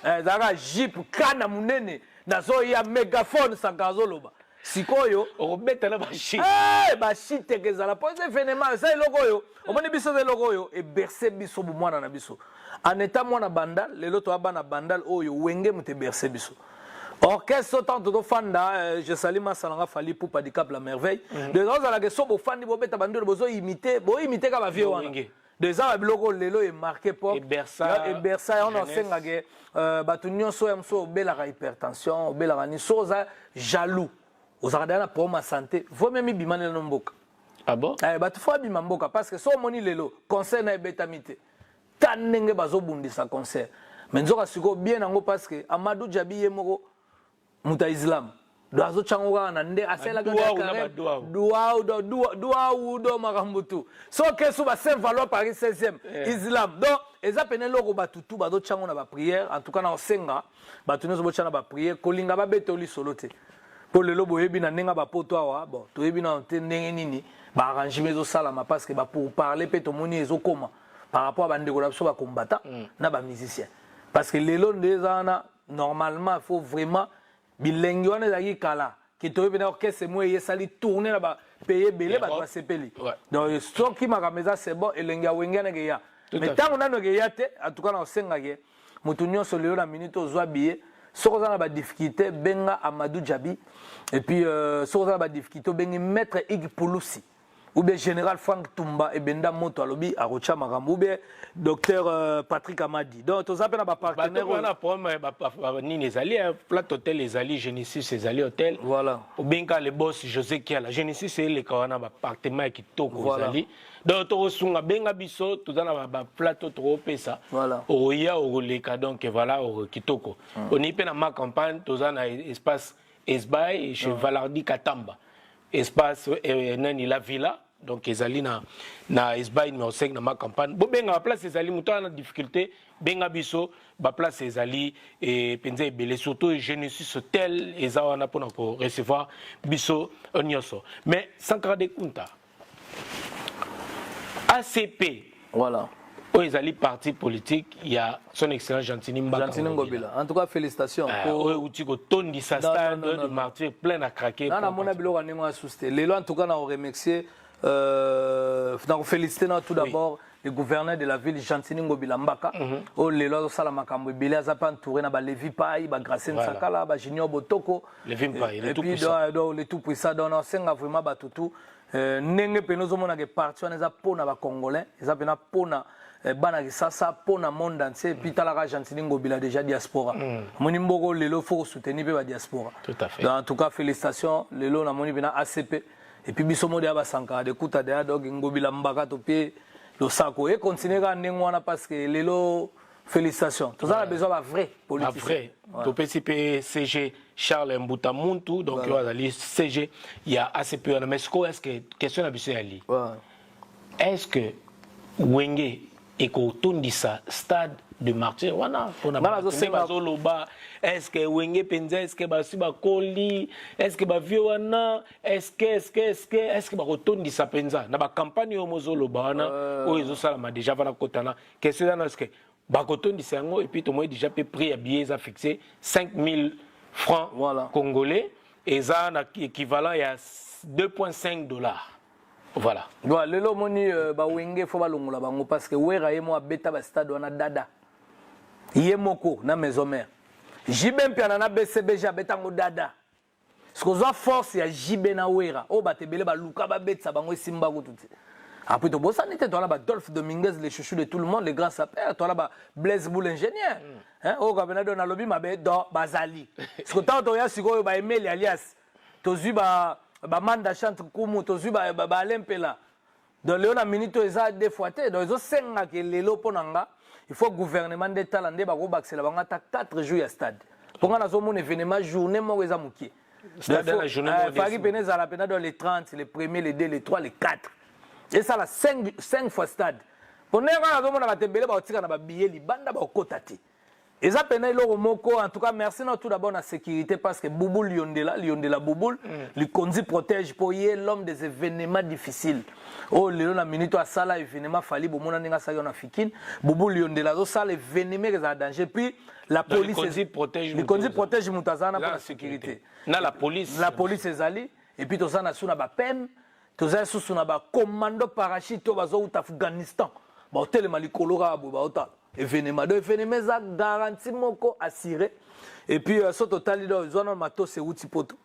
Ezalaka jeep kana monene, nazoya mégaphone, Sankara azoloba sikoyo. Okobeta na bashi. Bashiteke ezala mpo eza événement, eza eloko oyo omoni biso, eza eloko oyo eberce biso bomwana na biso en état mwana Bandal. Lelo toya bana Bandal oyo wenge moto eberce biso, orchestre. Tant tofanda, je sali masalanga Fally Ipupa du Cap la Merveille. Donc ozalaka so bofandi, bobeta bandolo, bozoimite, boimite ka bavie wana. Wenge. Donc eza babiloko lelo emarke po Ebersa ebersa yango. Jeunesse. Nasengake bato nyonso oyo mosusu obelaka hypertension, obelaka nini, so oza jaloux, ozalaka deya na problème ya santé, vaut mieux mibima nelo mboka. Ah bon? Bato fo abima mboka parce que so omoni lelo concert na ebetami te, ta ndenge bazobundisa concert, mais nzoka sikoyo bien yango parce que Amadou Diaby ye moko moto ya islam, do azotyango kaka na nde asalelaki. Baduawu na baduawu. Duawu, duawu, do makambo tu so kesu ba Saint Valois, Paris 16e, islam. Donc eza pene eloko bato tu bazotyango na baprière. En tout cas na osenga bato nyonso botya na baprière, kolinga babeta yo lisolo te, mpo lelo boyebi na ndenge ya bapoto awa. Bon, toyebi nano te ndenge nini baarrangement ezosalama parce que bapourparler mpe tomoni ezokoma par rapport à bandeko na biso bacombattant na bamusicien, parce que lelo nde eza wana. Normalement faut vraiment bilengi wana ezalaki kala ke toyebi na orchestre mo eyesali tourne na bapays ebele, bato Europe. basepeli. Donc soki makambo eza, c'est bon, elengi ya wenge wana ekeya. Tout à Mais fait. ntango nano ekeya te, en tout cas na osengaki moto nyonso lelo na minute ozwa billet, soki oza na badifficulté, benga Amadou Djabi. Et puis soki oza na badifficulté, obengi maître Ig Pulusi ou bien général Frank Tumba ebenda moto alobi akotya makambo, ou bien docteur Patrick Amadi. Donc toza mpe na bapartenaire. Bato wana problème nini ezali, Flat Hotel ezali, Genesis ezali hotel. Voilà. Obenga le boss José Kiala, Genesis eleka wana, baappartement ya kitoko. Voilà. Ezali donc tokosunga, benga biso, toza na baflat oyo tokopesa. Voilà. Okoya, okoleka, donc voilà, kitoko. Oni mpe na ma campagne, toza na espace Esbaye chez Valardi Katamba, espace nani, la villa. Donc ezali na Esbail numéro 5 na Ma Campagne. Bobenga, baplace ezali. Moto wana na difficulté, benga biso, baplace ezali mpenza ebele. Surtout Genesis Hotel eza wana mpona korecevoir biso nyonso. Mais Sankara de Kunta, ACP, oyo ezali parti politique ya Son Excellence Gentiny Mbaka. Gentiny Ngobila, en tout cas félicitations. Oyo euti kotondisa stade de Martyr plein à craquer. Na namona biloko ya ndenge wana susu te. Lelo en tout cas na koremercier, na koféliciter na tout d'abord le gouverneur de la ville, Gentiny Ngobila Mbaka, oyo lelo azosala makambo ebele. Aza mpe entouré na balevi pai, bagracien Nsakala, bajunior Botoko. Levi Mpai, le et tout puis puissant. Donc, le tout puissant. Donc nasenga vraiment bato tu ndenge pene ozomonaka parti wana eza mpona bacongolais, eza mpena mpona bana Kisasa, mpona monde entier. Et puis talaka Gentiny Ngobila, déjà diaspora omoni mboko lelo faut kosoutenir mpe badiaspora. Tout à fait. Donc en tout cas félicitations. Lelo namoni mpena ACP et puis biso mode ya basankara dekuta deya. Donc Ngobila Mbaka, topie losako e continue kaka ndenge wana, parce que lelo félicitations, toza na besoin bavrai politicien. Vrai topesi mpe CG Charles Mbuta Muntu, donc oyo azali CG ya ACP wana. Mais sikoyo, est ce que question na biso yali, est ce que Wenge ekotondisa stade de Martyr wana mpona Nga bato nde bazoloba, est ce que Wenge mpenza, est ce que basi bakoli, est ce que bavieux wana, est ce que bakotondisa mpenza na bacampagne oyo mozoloba wana, oyo ezosalama déjà wana? Kotana question eza na est ce que bakotondisa yango. Et puis tomoni déjà mpe prix ya billet eza fixé 5000 francs congolais, eza na équivalent ya 2,5 dollars, voilà. Voilà, lelo omoni bawenge fo balongola bango, parce que Wera ye mo abeta bastade wana dada ye moko na Maison Mère. JB Mpiana na BCBG abetango dada. Soki ozwa force ya JB na Wera, oyo bato ebele baluka babetisa bango, esimba kutu te. Après tobosani te, toala badolphe Dominguez, le chouchou de tout le monde, le grand sapeur, toala ba Blaise Boule ingénieur. Hein, oyo kapena do nalobi mabe do bazali. Siko ntango toya sikoyo, baemeli alias, tozwi bamanda chante kumu, tozwi baalempela. Donc lelo na minute oyo eza deux fois te. Donc ezosengaka lelo mpo na nga, il faut gouvernement nde tala nde bakobakisela bango ata 4 jours ya stade, mpo nga nazomona événement journée moko eza mokie. Stade na journée moko. Faki pene ezala pena dans les 30, les premier, les 2, les 3, les 4, esala 5 fois stade, mpo ndenge kaka nazomona bato ebele bakotika na babillet libanda, bakokota te. Eza pena eloko moko. En tout cas merci na tout d'abord na sécurité, parce que Bubul Liondela, Liondela Bubul likonzi protège, mpo ye l'homme des événements difficiles, oyo lelo na minute oyo asala événement Fally, bomona ndenge asalaki na Fikine. Bubul Liondela azosala événement ezala danger. Puis la Donc, police Likonzi protège moto. Likonzi protège moto aza wana Eza mpo na na sécurité. Na la police. La police ezali. Et puis toza na su na bapem, toza lisusu na bacommando parachute oyo bazouta Afghanistan, baotelema likolo kaka boye, baotala événement. Donc événement eza garantie moko assuré. Et puis so totali, do ezwa nano matos euti poto,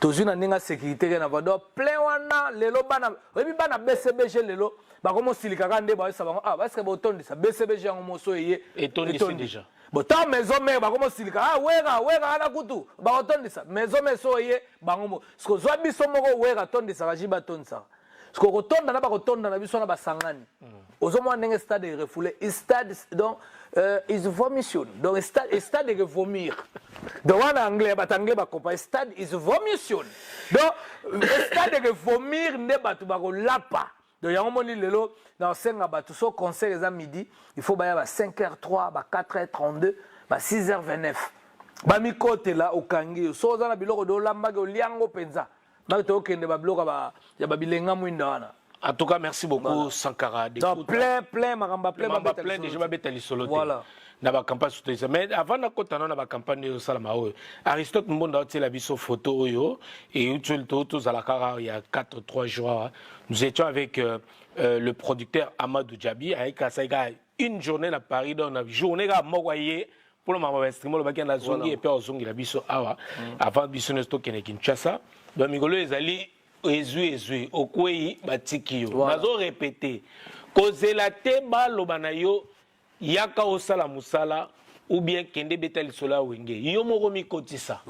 tozwi na ndenge ya sécurité ke na va. Donc plein wana lelo, bana oyebi, bana BCBG lelo bakomosilika kaka nde bayesa bango, ah, parce que botondisa BCBG yango moso eye. Etondisi déjà. Bon, tant Maison Mère bakomosilika, ah, Wera, Wera wana kutu bakotondisa Maison Mère so eye bango mo siko zwa biso moko. Wera atondisaka, JB atondisaka, siko kotonda na bakotonda na biso na basangani. Ozomona ndenge stade erefoulé stade. Donc is vomition, donc stade ekevomir. Donc wana anglais, bato anglais bakopa stade is vomition, donc stade ekevomir nde bato bakolapa. Donc yango moni lelo na osenga bato, so concert eza midi, il faut baya ba 5h03, ba 4h32, ba 6h29, bamikotela. Okangi yo so oza na biloko de olambaki, oliango mpenza maki, tookende babiloko ya babilenga mwinda wana. En tout cas, merci beaucoup, voilà. Sankara. Donc, plein, plein, makambo plein. Plein, plein, déjà, babeta lisolo te. Na bacampagne surtout. Mais avant nakota nano na bacampagne oyo osalama, oyo Aristote Mbonda otiela biso photo oyo euti, tozala kaka ya 4 3 jours, nous étions avec le producteur Amadou Djabi avec asalika une journée na Paris. Donc na journée kaka moko aye mpona makambo ya instrument, olobaki nazongi epe ozongela biso awa avant biso nyonso tokende Kinshasa. Donc mikolo ezali ezwi ezwi okwei, batiki yo. Nazorépéter, kozela te baloba na yo yaka osala mosala ou bien kende beta lisolo ya Wenge. Yo moko mikotisa.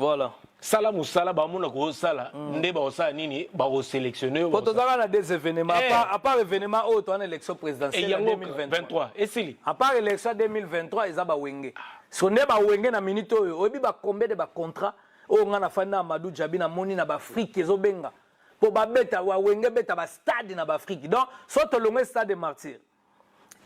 Sala mosala, bamona koosala nde bakosala nini, bakosélectionne yo. Po tozalaka na des événements. À part événement oyo towana, élection présidentielle ya yango 2023. 23 esili. À part élection ya 2023, eza bawenge. So nde bawenge na minute oyo, oyebi bacombien de bacontrat oyo nga nafandi na Amadou Djabi, namoni na baafrike ezobenga. mpo babeta wenge beta bastade na baafrike. Donc so tolongwe stade de martyr,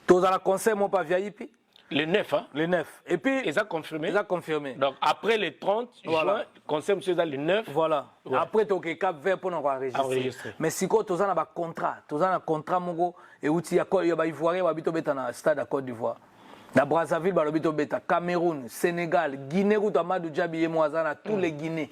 tozala concert moko pa VIP. Le 9, hein? Le 9. Et puis. Ils ont confirmé. Ils ont confirmé. Donc après le 30 Voilà. juin, concert, monsieur, le 9. Voilà. Ouais. Après, tu es Cap Vert pour nous enregistrer. Enregistrer. Mais si tu as un contrat, tu as un contrat, moko, et où tu as un Ivoirien, tu as un stade à Côte d'Ivoire. Na Brazzaville, balobi tobeta Cameroun, Sénégal, Guinée, kutu Amadou Diaby ye mo aza na tous les Guinées.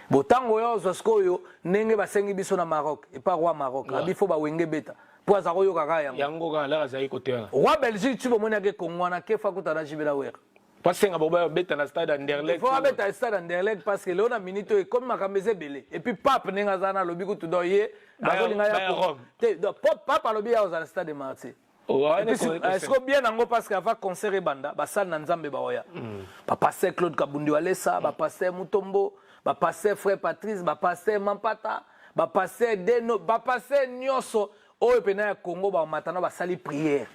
Bon, tango oyo ozwa sikoyo ndenge basengi biso na Maroc, epa roi Maroc, abi fo bawenge beta. Po aza koyoka kaka yango. Yango kaka laka azali kote wana. Roi Belgique, tu bomoni ake Congo wana, kefa kuta na JB na Wera. Basenga bango babeta na stade Anderlecht. Faut abeta stade Anderlecht parce que leo na minute oyo ekomi makambo eza ebele. Et puis pape ndenge aza na alobi kutu donc ye bazolinga ya Baya Rome. Te, donc pape alobi ya ozala stade de Martyr. Oh, Et puis, siko bien nango parce que avant concert ebanda basali na Nzambe baoya. Ba pasteur Claude Kabundi Walesa, ba pasteur Mutombo, ba pasteur frère Patrice, ba pasteur Mampata, ba pasteur Deno, ba pasteur nyonso oyo pena ya Congo ba matana basali prière.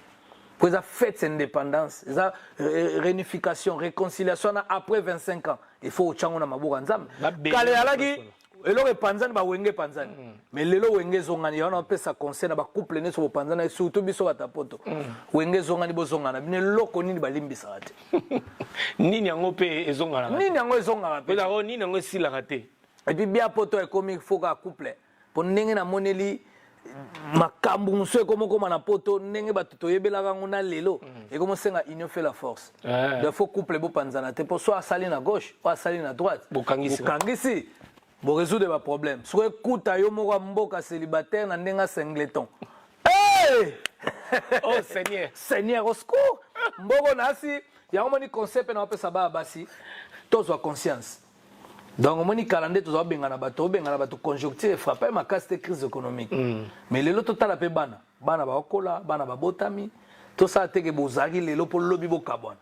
Po eza fête indépendance, eza réunification, réconciliation na après 25 ans. Il faut otyango na maboko ya Nzambe. Babeli Kale alaki nyonso. eloko epanzani, bawenge epanzani, mais lelo wenge ezongani. Yango napesa conseil na bacouple nyonso bopanzani, surtout biso bato ya poto. Wenge ezongani, bozongana bino. Eloko nini balimbisaka te? Nini yango mpe ezonganaka? Nini yango ezongaka mpe? Ezalaka nini yango esilaka te? Et puis bia poto ekomi foka couple, mpo ndenge namoneli makambo mosusu ekomokoma na poto, ndenge bato toyebelaka yango na lelo, ekomosenga union fait la force. Donc faut couple bopanzana te, mpo so asali na gauche, o asali na droite, Bokangisi. bokangisi, borésoudre baproblème. Soki ekuta yo moko ya mboka célibataire na ndenge ya singleton, hey! Oh Seigneur. Seigneur, au secours! Mboko nasi yango moni conseil mpe na bapesa baya basi, tozwa conscience. Donc omoni kala nde tozwa obengana bato, obengana bato, conjoncture efrappe makasi te, crise économique. Mais lelo totala mpe bana, bana baokola, bana babotami, tosala teke bozalaki lelo mpo lobi bokabwana.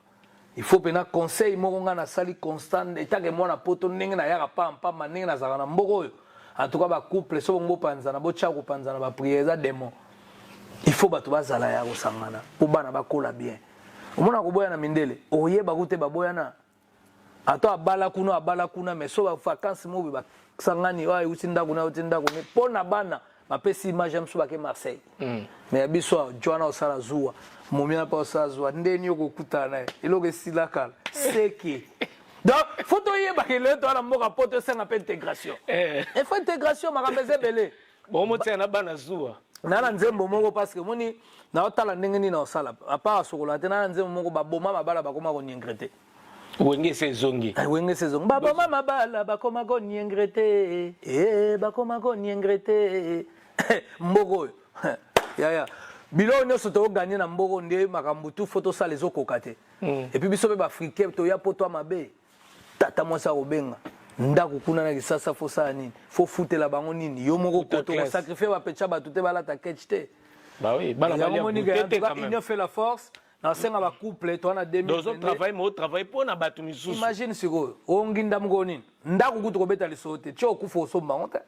Il faut mpena conseil moko ngai nasali constant etake mwana poto, ndenge nayaka pampamba, ndenge nazalaka na mboka oyo. En tout cas bacouple so bongo bopanzana, botya kopanzana, baprière eza démon. Il faut bato bazala ya kosangana mpo bana bakola bien. Omona koboya na mindele, oyeba ku te baboyana, ata abala kuna, abala kuna, mais so bavacance moko boye basangani, oyo euti ndako na euti ndako ne mpo na bana bapesi image ya mosusu bake Marseille. Mais ya biso awa, jwana osala zuwa, momia mpe osala zuwa, ndeni okokutana na ye, eloko esila kala seke. Donc faut toyebaka elelo toza na mboka po tosenga mpe intégration. Il faut intégration, makambo eza ebele. Bomotia na bana zuwa. Na nzembo moko, parce que omoni naotala ndenge nini naosala apart asokola te. Na nzembo moko, baboma mabala, bakoma koniengre te. Wenge ese ezongi. Wenge saison, baboma mabala, bakoma koniengre te, eh, bakoma koniengre te. Mboka oyo yaya, biloko nyonso tokoganye na mboka nde makambo tu fo tosala ezokoka te. Et puis biso mpe baafricain toya po twa mabe. Tata mwasi akobenga ndako kuna na Kisasa, fosala nini, fofutela bango nini, yo moko Futa koto classe. kosacrifie bapetya bato te, balata ketch te. Bah oui, bana Yango balia moni goûter ke, en te tout cas, quand même. union fait la force. Nasenga bacouple to wana Dozo 2022. travail, mais travail mpo na bato misusu. Imagine sikoyo onginda moko nini, ndako kutu kobeta lisolo te, tia okufa osomba yango te.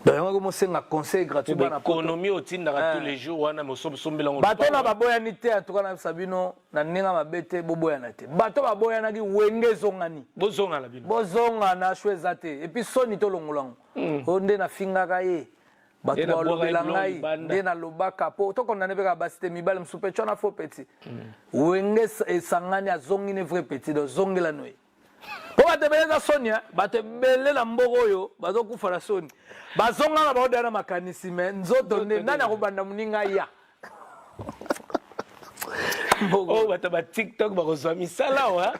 Donc yango ekomosenga conseil gratuit, bana poto. Économie otindaka tous les jours wana, mosombela yango. Bato na baboyani te, en tout cas nayebisa bino na ndenge mabe te, boboyana te. Bato baboyanaki, wenge ezongani. Bozongana bino. Bozongana, sho eza te. Et puis soni tolongola yango, oyo nde nafingaka ye bato Nde nabwaka balobela ye biloko ngai, libanda. nde nalobaka po tokondane mpe kaka basi te, mibale mosusu mpe twana faux petit. Wenge esangani, azongi ne vrai petit. Donc zongelano ye, mpo bato ebele eza soni, eh. Bato ebele na mboka oyo bazokufa na soni, bazonga na baodaya na makanisi, me nzoto nde nani akobanda moninga ya mboka. Oyo bato ba TikTok bakozwa misala awa.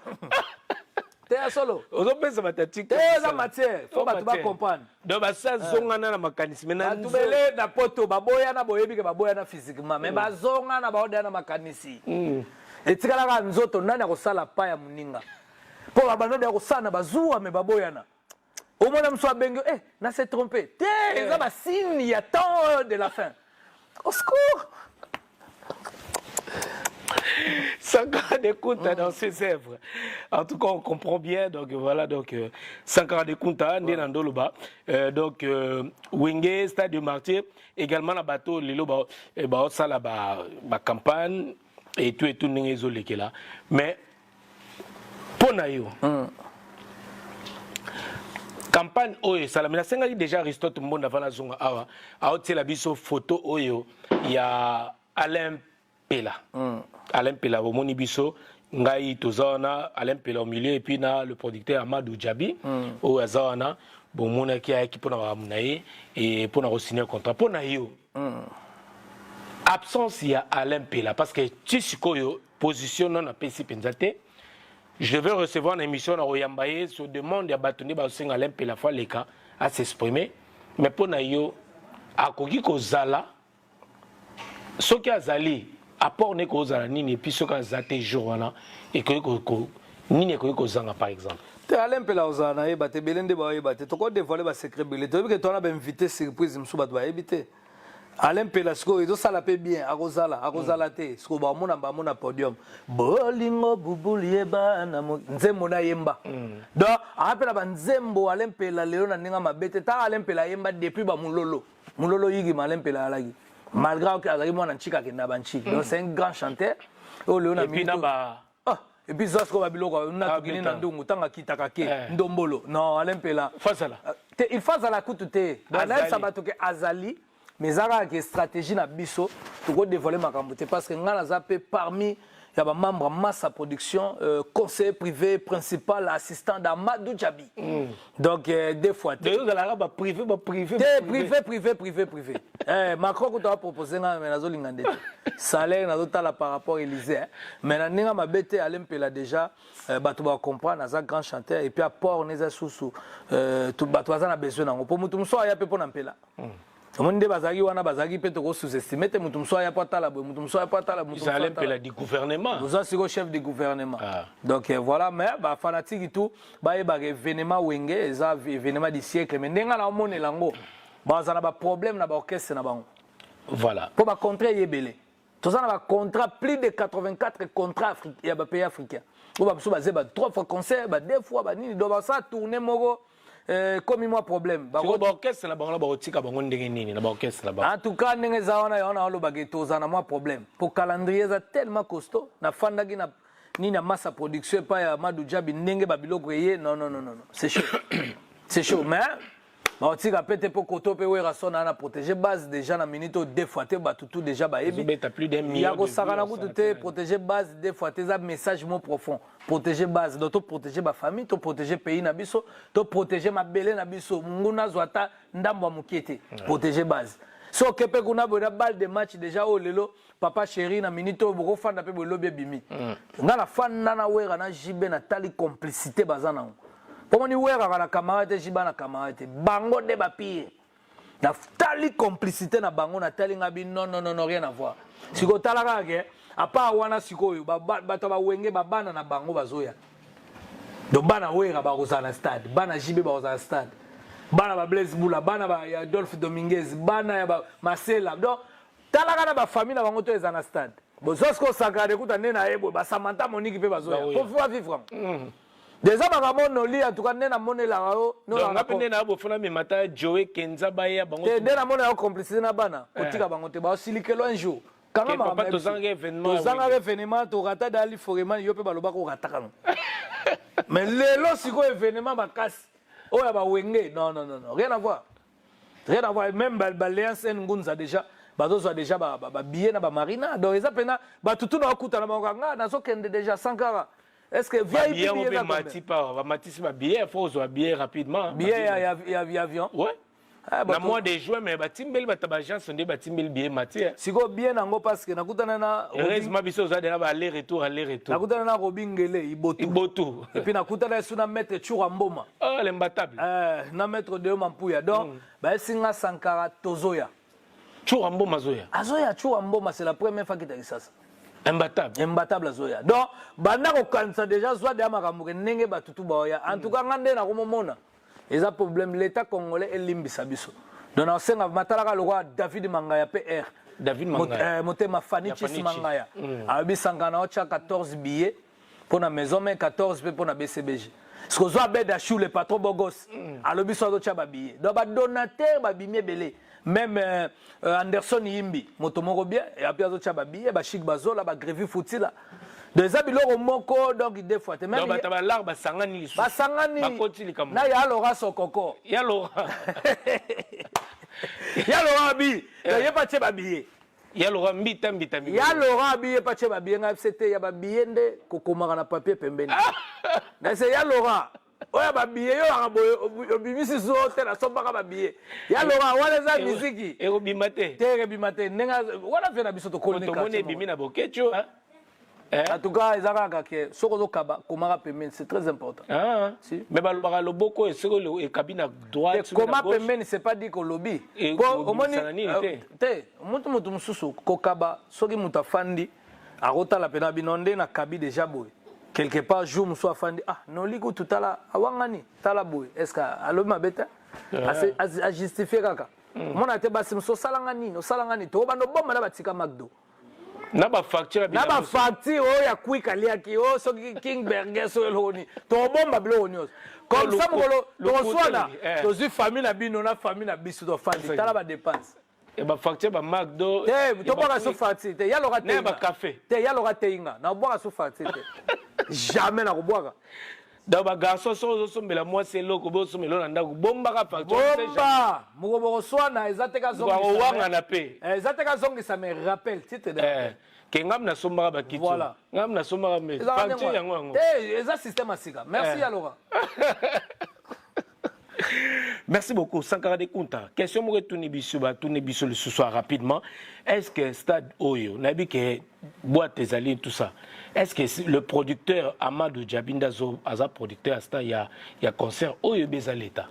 Te, ya solo. Ozopesa bato ya TikTok Te, eza misala. matière, faut Oh, bato matière. bacomprendre. Donc basazongana na makanisi, mais na Bato bele na poto baboyana, boyebi ke baboyana physiquement, mais bazonga na baodaya na makanisi. Etikalaka nzoto, nani akosala pa ya moninga, mpo babanda ya kosala na bazuwa, me baboyana. Omona mosu abengi, eh, na se trompe te. Eza basigne ya temps de la fin. Au secours! Sankara de Kunta dans ses œuvres. En tout cas, on comprend bien. Donc voilà, donc Sankara de Kunta, nde na ndoloba. Donc Wenge, Stade de Martyr, également na bateau, lelo ba ba sala ba ba campagne et tout ndenge ezolekela. Mais mpo na yo, Campagne oyo esalami, nasengaki déjà Aristote Mbonda ava nazonga awa, aotiela biso photo oyo ya Alain Mpela. Alain Mpela, bomoni biso, ngai toza wana, Alain Mpela au milieu, et puis na le producteur Amadou Djabi oyo aza wana. Bomonaki ayaki mpona makambo na ye e mpona kosigner contrat. Mpo na yo, absence ya Alain Mpela, parce que ti sikoyo position nano apesi mpenza te. Je vais recevoir na émission na koyamba ye sur demande ya bato nde bazosenga Alain Mpela faut aleka as'exprimer. Mais mpo na yo, akoki kozala? Soki azali, apport ne kozala nini? Et puis soki aza te jour wana, ekoki nini ekoki kozanga, par exemple? Te, Alain Mpela ozala nayeba te. Ebele nde bayeba te, tokodévoiler basecret ebele. Toyebi ke towana bainvité surprise mosusu, bato bayebi te. Alain Mpela sikoyo ezosala mpe bien, akozala, akozala te. Sikoyo bamona, bamona podium, bolingo bubuli yeba na nzembo nayemba. Donc aa mpe na banzembo Alain Mpela lelo na ndenge mabe te. Taka Alain Mpela ayemba depuis bamololo mololo yigima. Alain Mpela alaki, malgré azalaki mwana ncika, akenda banciki. Donc c'est un grand chanteur oyo lelo na ba Ah, et puis zwa sikoyo babiloko natukini na ndungu ntango akitaka ke ndombolo. Non, Alain Mpela Fazala. Te, il faut azala kutu te. Donc nayebisa bato ke azali, mais eza kaka ke stratégie na biso, tokodévoiler makambo te, parce que ngai naza mpe parmi ya bamembre ya Massa Production, conseiller privé principal, assistant d'Amadou Djabi. Donc deux fois te. Ozalaka baprivé, baprivé. Te, privé, privé, privé, privé. Macron kuta bapropose ngai, mais nazolinga nde te. Salaire nazotala par rapport Élysée, mais na ndenge mabe te. Alain Mpela déjà, bato bacomprendre, aza grand chanteur et puis apport na eza susu, bato baza na besoin nango, mpo motu mosusu aya mpe mpo na Mpela. Omoni nde bazalaki wana, bazalaki mpe tokosous-estime te. Motu mosusu aya mpo atala boye, motu mosusu aya mpo atala. Alain Mpela du gouvernement. Oza sikoyo chef du gouvernement. Ah. Donc voilà, mais bafanatike tout bayebaka événement Wenge eza événement du siècle. Mais ndenge na omonela yango, baza na baproblème na baorchestre na bango. Mpo bacontrat eyebele, toza na bacontrat, plus de 84 contrat ya bapays africain oyo babiso baze ba trois fois concert, ba deux fois, banini. Donc basala tournée moko komi mwa problème. Baorchestre na bango na bakotika bango ndenge nini na baorchestre na bango? En tout cas, ndenge eza wana, yango na olobaka toza na mwa problème po calendrier eza tellement costaud. Nafandaki na nini ya Massa Production epai ya Madu Jabi, ndenge babiloko eye. Non, non, non, non, c'est chaud, c'est chaud. Mais bakotika mpe te, mpo koto mpe Werason na protéger base déjà na minute oyo. Deux fois te, bato tout déjà bayebi ya kosakana kutu te. Protéger base, deux fois te, eza message mo profond. Protéger base, donc toprotéger bafamille, toprotéger pays na biso, toprotéger mabele na biso. Nguna azwa ata ndambo ya moke te. Protéger base, so oke mpe kuna boye na balle de match déjà oyo lelo, papa chéri, na minute oyo bokofanda mpe boye, lobi ebimi. Nga nafanda na Wera na JB, natali complicité baza nango, mpo moni Weraka na camarade te, JB na camarade te, bango nde bapire. Natali complicité na bango, natali nga bi non, non, non, rien à voir. Sikoyo tala kaka ke apart wana, sikoyo bato ya bawenge, babana na bango bazoya. Donc bana Wera bakozala na stade, bana JB bakozala na stade, bana ba Blaise Bula, bana ya Adolphe Dominguez, bana ya Masela. Donc talaka na bafamille na bango to eza na stade. Bozwa sikoyo Sankara ekuta nde na ye boye, basamanta Moniki mpe bazoya po vivre déjà makambo noli. En tout cas, nde namonelaka yo. Nga mpe nde na bofona memata Joe Kenza baya bango. Te, nde namona yo complicité na bana, kotika bango te, baosilikelo un jour. Kanga tozangaka événement. Tozangaka événement, torata dali forema. Yo mpe balobaka orataka no, mais lelo sikoyo événement makasi oyo ya bawenge, non, non, non, non, rien à voir, rien à voir. Même baléance ngunza déjà bazozwa déjà babillet na bamarina. Donc eza mpena bato tu na bakutana bango, nga nazokende déjà Sankara. Est-ce que VIP billet mati pa bamatisi babillet, faut ozwa billet rapidement. Billet ya avion? Ouais. Ah, na mois de juin, mais batimbeli bato baagence nde batimbeli billet mati. Sikoyo bien nango, parce que nakutana na Heureusement biso oza deja ba aller retour, aller retour. Nakutana na Robi Ngele Ibotu. Ibotu. Et puis nakutana esu na maître Tshoura Mboma. Oh, l'imbattable. Na maître Deo Mampuya. Donc bayesi nga Sankara tozoya. Tshoura Mboma azoya? Azoya. Tshoura Mboma, c'est la première fois kita Kisasa. Imbattable. Imbattable azoya. Donc banda kokanisa déjà, zwa deya makambo ke ndenge batutu baoya. En tout cas, nga nde nakomomona eza problème. L'état congolais elimbisa biso. Donc naosenga matalaka lokwa David Mangaya pr. David Mangaya. Motema Fani Chis Mangaya alobi Sankara na otya 14 billets mpo na maison mais 14 mpe mpo na BCBG. Soki ozwa Abed Achou, le patron bogos, alobi so azotya babillet. Donc badonateur babimi ebele, même Anderson Yimbi, moto moko bien, et puis azotya babillet, bachik bazola bagrevi futila. Donc eza biloko moko, donc deux fois te. Donc bato balar basangani lisusu. Basangani. Bakoti likambo. Na ya Laurent Sokoko. Ya Laurent. Ya Laurent abi ye pa tie babillet. Ya Laurent mbita mbita mbita. Ya Laurent abi ye pa tie babillet. Ngai fc te ya babillet nde kokomaka na papier pembeni na se. Ya Laurent oyo babillet yo yaka boye, obimisi zo te, nasombaka babillet ya Laurent wana, eza miziki. Ekobima te. Te, ekobima te. Ndenge wana mpe na biso tokoli. Tomoni ebimi na Bokecho. En tout cas, eza kaka ke soki ozokaba, komaka pembeni, c'est très important. Ah, Si. Mais balobaka loboko oyo soki ekabi na droite. Koma pembeni, c'est pas dit kolobi. Po omoni Kobimisa na nini te. Te, mutu mosusu kokaba, soki moto afandi akotala mpena bino nde nakabi déjà boye quelque part. Jour mosusu afandi, ah, noli kutu, tala awangani, tala boye, est ce que alobi mabe te? Ajustifie kaka. Omona te, basi mosusu osalanga nini, osalanga nini, tokobanda obomba na batika Macdo. Na bafacture. Na bafacture oyo ya Quick aliaki oyo, soki King Burger, soki eloko nini, tokobomba biloko nyonso. Comme ça, mokolo tokoswana, tozwi famille na bino na famille na biso, tofandi, tala badépense. Bafacture ba Macdo. Te, tobwaka so facture te. Yaloka te bacafé. Te, yaloka te, inga nakobwaka so facture te, jamais nakobwaka. Donc bagarçon, soki ozosombela mwasi eloko, bosombela na ndako, bombaka facture. Bomba. Moko bokoswana, eza te. Kazongawangana mpe. Eza te, kazongisa, mais rappel, titre de rappel. Ke ngam nasombaka bakiti. Voilà. Ngam nasombaka me facture yango yango. Te, eza système ya sika. Merci, Yaloka. Merci beaucoup, Sankara de Kunta. Question moko etuni biso, batuni biso lisusu rapidement. Est-ce que stade oyo, nayebi ke boîte ezali, tout ça, est-ce que le producteur Amadou Djabinda aza producteur ya stade ya concert oyo ebe eza l'État?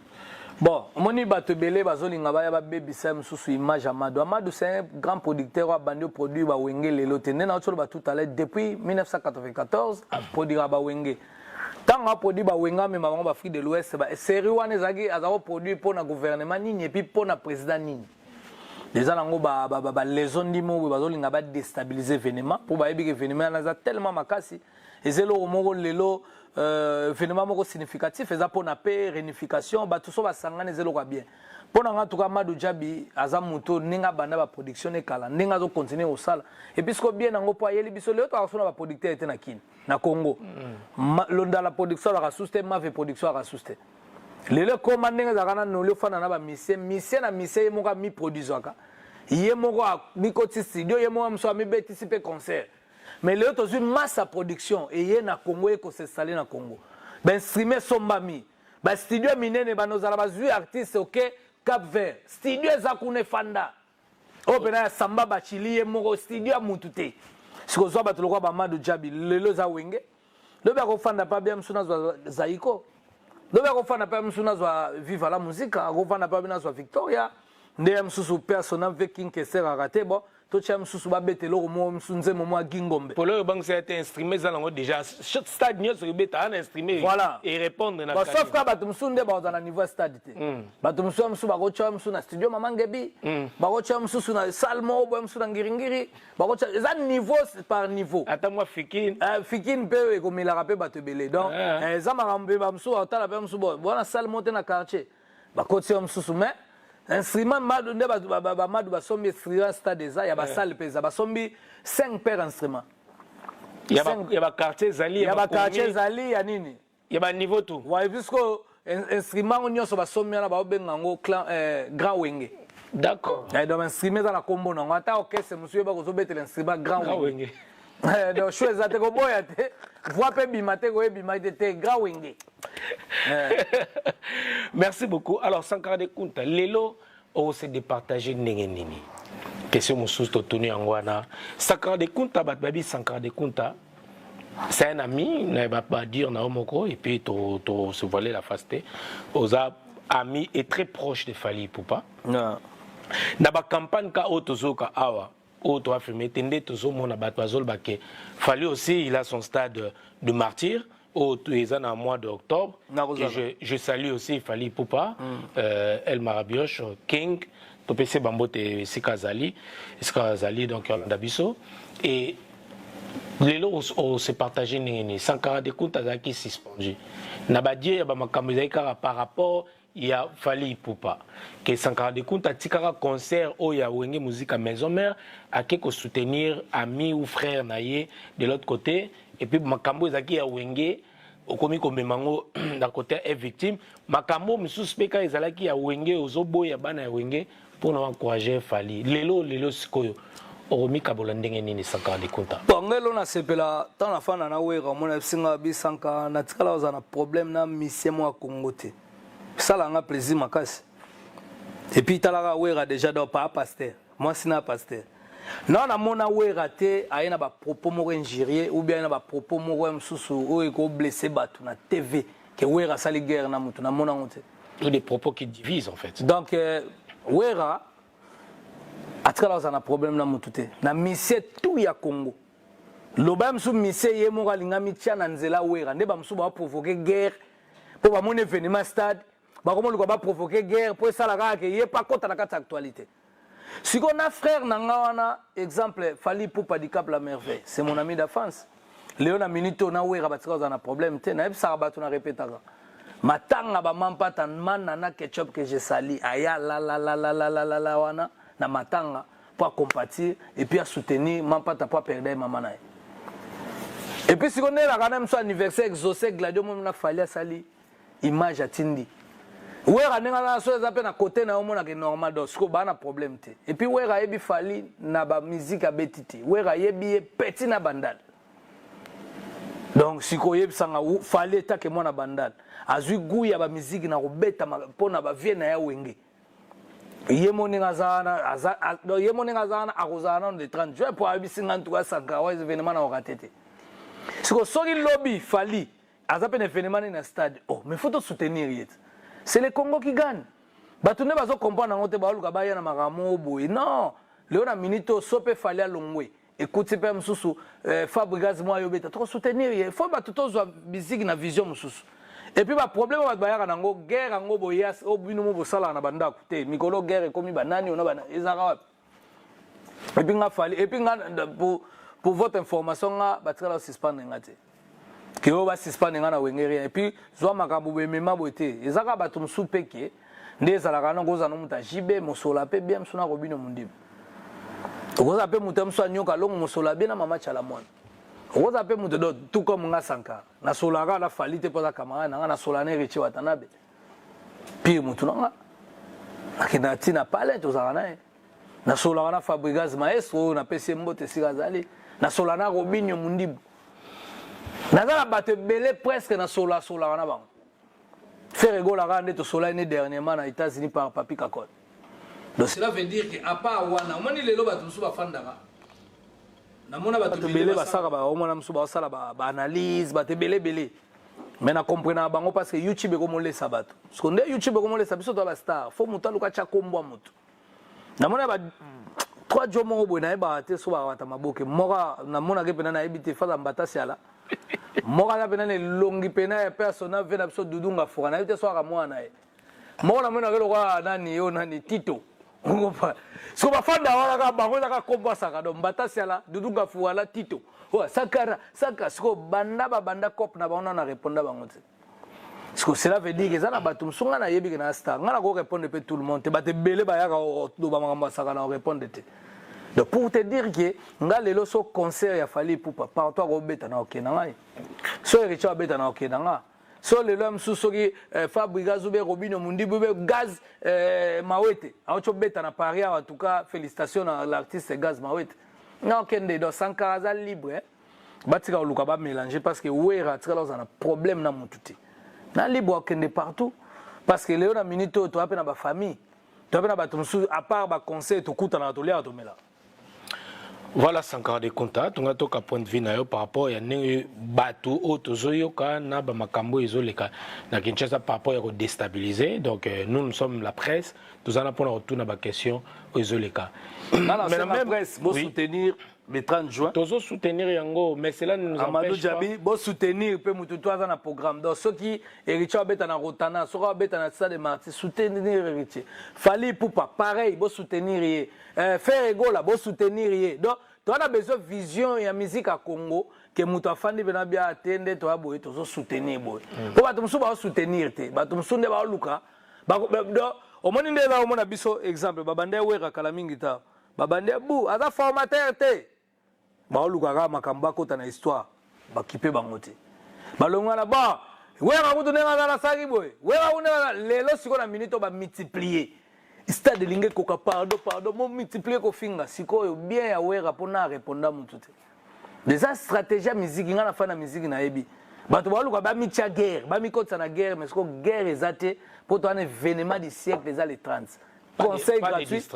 Bon, omoni, bato ebele bazolinga baya babebisa mosusu image. Amadou, Amadou, c'est un grand producteur oyo abandi oproduire bawenge lelo te. Nde nauti oloba tout à l'heure, depuis 1994 aproduira bawenge. Ntango aproduire bawenge, amema bango baAfrique de l'Ouest, série wana ezalaki aza koproduire mpo na gouvernement nini et puis mpo na président nini. Eza nango baleçon ndimo oyo bazolinga badéstabiliser événement, mpo bayebi ke événement wana eza tellement makasi, eza eloko moko lelo, événement moko significatif, eza mpona mpe réunification, bato so basangani, eza eloko ya bien. Mpo na nga tuka, Amadou Djabi aza moto ndenge abanda baproduction ekala, ndenge azocontinue kosala. Et puis siko bien yango, mpo ayeli biso lelo, toaka so na baproducteur te na Kini, na Congo. Londala production alaka susu te, Mave production alaka susu te. Lelo ekóma ndenge ezalaka na noli, ofanda na bamisie misie na misie, ye moko amiproduisaka, ye moko amikoti studio, ye moko mosu amibetisi mpe concert. Mais lelo tozwi masse ya production eye na Congo, ekos'installer na Congo, bainstrument esombami, bastudio minene banozala, bazwi artiste oke Cap Vert, studio eza kuna, efanda oyo mpena ya Samba Bachili ye moko, studio ya mutu te. Sikozwa bato lokola Bamadu Jabi, lelo eza Wenge, lobi akofanda mpe abia mosu nazwa Zaiko, lobi akofanda mpe mosu nazwa Viva la Musica, akofanda mpe abi nazwa Victoria, nde ya mosusu mpe asona mpe King Keseraka te. Bon, totya mosusu babeta eloko moko mosusu, nzembo moko ya Gingombe. Polo oyo obangisa ye te, instrument eza nango déjà, stade nyonso ebeta ana instrument. Voilà. Et répondre na Bon, sauf ka bato mosusu nde bakozala na niveau ya stade te. Bato mosusu ya mosusu bakotya mosusu na studio Mama Ngebi, bakotya mosusu na salle moko boye, mosusu na Ngiringiri bakotya. Eza niveau par niveau. Ata mwa fikine. Fikine mpe ekomelaka mpe bato ebele. Donc eza makambo mpe bamosusu bakotala mpe mosusu bo wana salle moko te na quartier, bakoti yo mosusu. Mais instrument Madu nde bato bamadu basombi instrument, stade eza ya basale mpe eza, basombi 5 paire instrument. Ya baquartier ezali. Ya baquartier ezali, ya nini. Ya baniveau tout. Ouais, puisque instrument ngo nyonso basombi wana, baobenga yango grand Wenge. Donc instrument eza na nkombo nango, ata orchestre mosusu oyeba kozobetela instrument grand Grand Wenge. Wenge. Donc show eza te, koboya te, voix mpe ebima te, koyebima te te, grand Wenge. Merci beaucoup. Alors, Sankara de Kunta, lelo ose départager ndenge nini? Question mosusu totuni yango wana. Sankara de Kunta, bato babi Sankara de Kunta c'est un ami na badire na yo moko, et puis to to se voiler la face te, oza ami et très proche de Fally Ipupa. Non. Na bacampagne ka oyo tozoyoka awa, oyo toafirme te, nde tozomona bato bazoloba ke Fally aussi il a son stade de martyr oyo eza na mois d'octobre. Nakozala. Et je salue aussi Fally Ipupa, El Marabioche King, topesi bango te esika azali, esika azali. Donc olanda biso et lelo ose partage ndenge nini? Sankara de Kunta azalaki suspendu na badie ya bamakambo ezalaki kaka par rapport ya Fally Ipupa, ke Sankara de Kunta atikaka concert oyo ya Wenge Musica Maison Mère, ake kosoutenir ami ou frère na ye de l'autre côté. Et puis makambo ezalaki ya Wenge, okomi komema yango na côté ya Victime. Makambo mosusu mpe kaka ezalaki ya Wenge, ozoboya bana ya Wenge mpona encourager Fally. Lelo lelo sikoyo okomikabola ndenge nini, Sankara Dekunta? Bon, ngai elo nasepela ntango nafanda na Wera, omona bisinga bisanka natikala kozala na problème na musicien moko ya Congo te. Esala nga plaisir makasi. Et puis talaka Wera déjà, donc paa pasteur, mwasi na pasteur na namona Wera te aye na bapropos moko injurieux ou bien aye na bapropos moko ya mosusu oyo ekoblesser bato na TV ke Wera asali guerre na motu. Namona yango te. Ou des propos qui divisent en fait. Donc Wera atikala kozala na problème na motu te na musicien tout ya Congo. Loba ya mosusu musicien ye moko alinga mitia na nzela Wera nde bamosusu baprovoquer guerre mpo bamoni événement stade, bakomoluka baprovoquer guerre mpo esala kaka ke ye mpo akɔta na kati ya actualité. Sikoyo na frère na nga wana, exemple Fally Ipupa Dicap la Merveille, c'est mon ami d'enfance. Lelo na minute oyo na Wera batika kozala na problème te. Nayebisaka bato, na répétaka matanga bamampata mana na Ketchup que je sali aya lalalalalala wana na matanga mpo acompatir et puis asoutenir Mampata mpo aperdre mama na ye. Et puis sikoyo nde elaka na miso anniversaire Exaucé Gladio momi na Fally asali image atindi Wera ndenge aza so eza mpe na côté na yo omonaka normal. Donc sikoyo baa na problème te. Et puis Wera ayebi Fally na bamusique abeti te. Wera ayebi ye petit na Bandal. Donc sikoyo oyebisanga Fally etake mwana Bandal azwi goût ya bamusique na kobeta mpo na bavie na ya Wenge. Ye mo ndenge aza wana, donc ye mo ndenge aza wana akozala nano le 30 juin mpo ayebisi nga ntuka Sankara wa événement na oka te te. Sikoyo soki lobi Fally aza mpe na événement nini na stade, oh mais faut tosoutenir ye te. C'est le Congo qui gagne. Bato nde bazocomprendre yango te, baoluka baya na makambo moko boye. Non, lelo na minute oyo so mpe Fally alongwe ekuti mpe mosusu Fabregas mwa ayobeta, tokosoutenir ye. Faut bato tozwa musique na vision mosusu. Et puis baproblème oyo bato bayaka nango, guerre yango boya oyo bino mo bosalaka na bandako te. Mikolo guerre ekomi banani ona bana ezalaka wapi? Et puis nga Fally, et puis nga pour votre information, nga batikala suspendre nga te ke oyo basuspendre nga na Wenge, rien. Et puis zwa makambo boye emema boye te. Eza kaka bato mosusu mpe ke nde ezalaka na kozala no moto ajibe mosola mpe bien mosusu na kobino mondibu, okozala mpe moto ya mosusu anyoka longo mosola bien na mama Tyala mwana, okozala mpe moto. Donc tout comme nga Sankara, nasolaka na Fally te mpo aza camarade na nga. Nasola na Héritier Watanabe pire motu na nga, nakendaka ntina pale tozalaka na ye. Nasolaka na Fabregas maestro oyo napesi ye mbote esika azali. Nasola na Robinio Mundibu. Naza na bato ebele presque nasolasolaka na bango. Ferre Gola kaka nde tosolaki ne dernièrement na États-Unis par Papi Kakol. Donc cela veut dire que à part wana omoni lelo bato mosusu bafandaka namona bato ebele basalaka, baomona mosusu baosala baanalyse, bato ebele ebele, mais na comprenaka bango parce que YouTube ekomolesa bato. Parce que nde YouTube ekomolesa biso to bastar, faut moto aluka tya kombo ya moto. Namona ba trois jo moko boye nayebaka te so bakabata maboke moko namonaki mpena nayebi te faza mbatasi ala moko aza mpena na elongi mpena ya persona ve na biso Dudunga Fuka, nayebi te so aka mwana na ye moko namonaki lokola nani yo nani Tito. Siko bafanda wana kaka bango ezaka kombo asaka. Donc mbatasi ala Dudunga Fuka ala Tito oyo Sakara saka. Siko banda babanda cope na bango nano na répondre bango te. Siko cela veut dire eza na bato mosusu ngai nayebi ke na star ngai nako répondre mpe tout le monde te. Bato ebele bayaka loba makambo asaka na korépondre te. Donc pour te dire ke nga lelo so concert ya Fally Ipupa partout akobeta na okende ngai, so Héritier abeta na okende nga, so lelo ya mosusu soki Fabregas ube Robino Mundibu ube Gaz Mawete auti obeta na Paris awa, en tout cas félicitations na l'artiste Gaz Mawete, nga okende. Donc Sankara aza libre, eh? Batika koluka bamélange parce que Wera atikala kozala na problème na motu te. Na libre akende partout parce que lelo na minute oyo toya mpe na bafamille, toya mpe na bato mosusu. À part baconseil, tokutanaka, toliaka, tomelaka. Voilà, Sankara de Conta, tonga toka point de vue na yo par rapport ya ndenge bato oyo tozoyoka na bamakambo ezoleka na Kinshasa par rapport ya kodéstabiliser. Donc nous, nous sommes la presse, tozala mpona kotuna baquestion oyo ezoleka. Mais na presse bosoutenir le 30 juin. Tozosoutenir yango, mais cela ne nous Amadou empêche pas. Djabi, bosoutenir mpe motu to aza na programme. Donc soki Héritier abeta na Rotana, soki abeta na Stade Martyr, soutenir Héritier. Fally Ipupa pareil, bosoutenir ye. Ferre Gola, bosoutenir ye. Donc toza na besoin vision ya musique ya Congo ke moto afandi mpena bia te nde toya boye tozosoutenir boye mpo bato mosusu baosoutenir te. Bato mosusu nde baoluka. Donc omoni nde eza omona biso exemple babanda ewera kala mingi ta babandi bu aza formateur te, baoluka kaka makambo bakota na histoire. Bakipe bango te. Balongwa na ba Wera kutu ndenge aza nasalaki boye. Wera kutu ndenge aza lelo sikoyo na minute oyo ba multiplier. Stade elingi ekoka pardon pardon mo multiplier kofinga sikoyo bien ya Wera mpo na reponda mutu te. Eza stratégie ya miziki ngai nafandi na miziki nayebi. Bato baluka bamitia guerre, bamikotisa na guerre mais sikoyo guerre eza te mpo to wana événement du siècle eza le 30. Conseil gratuit.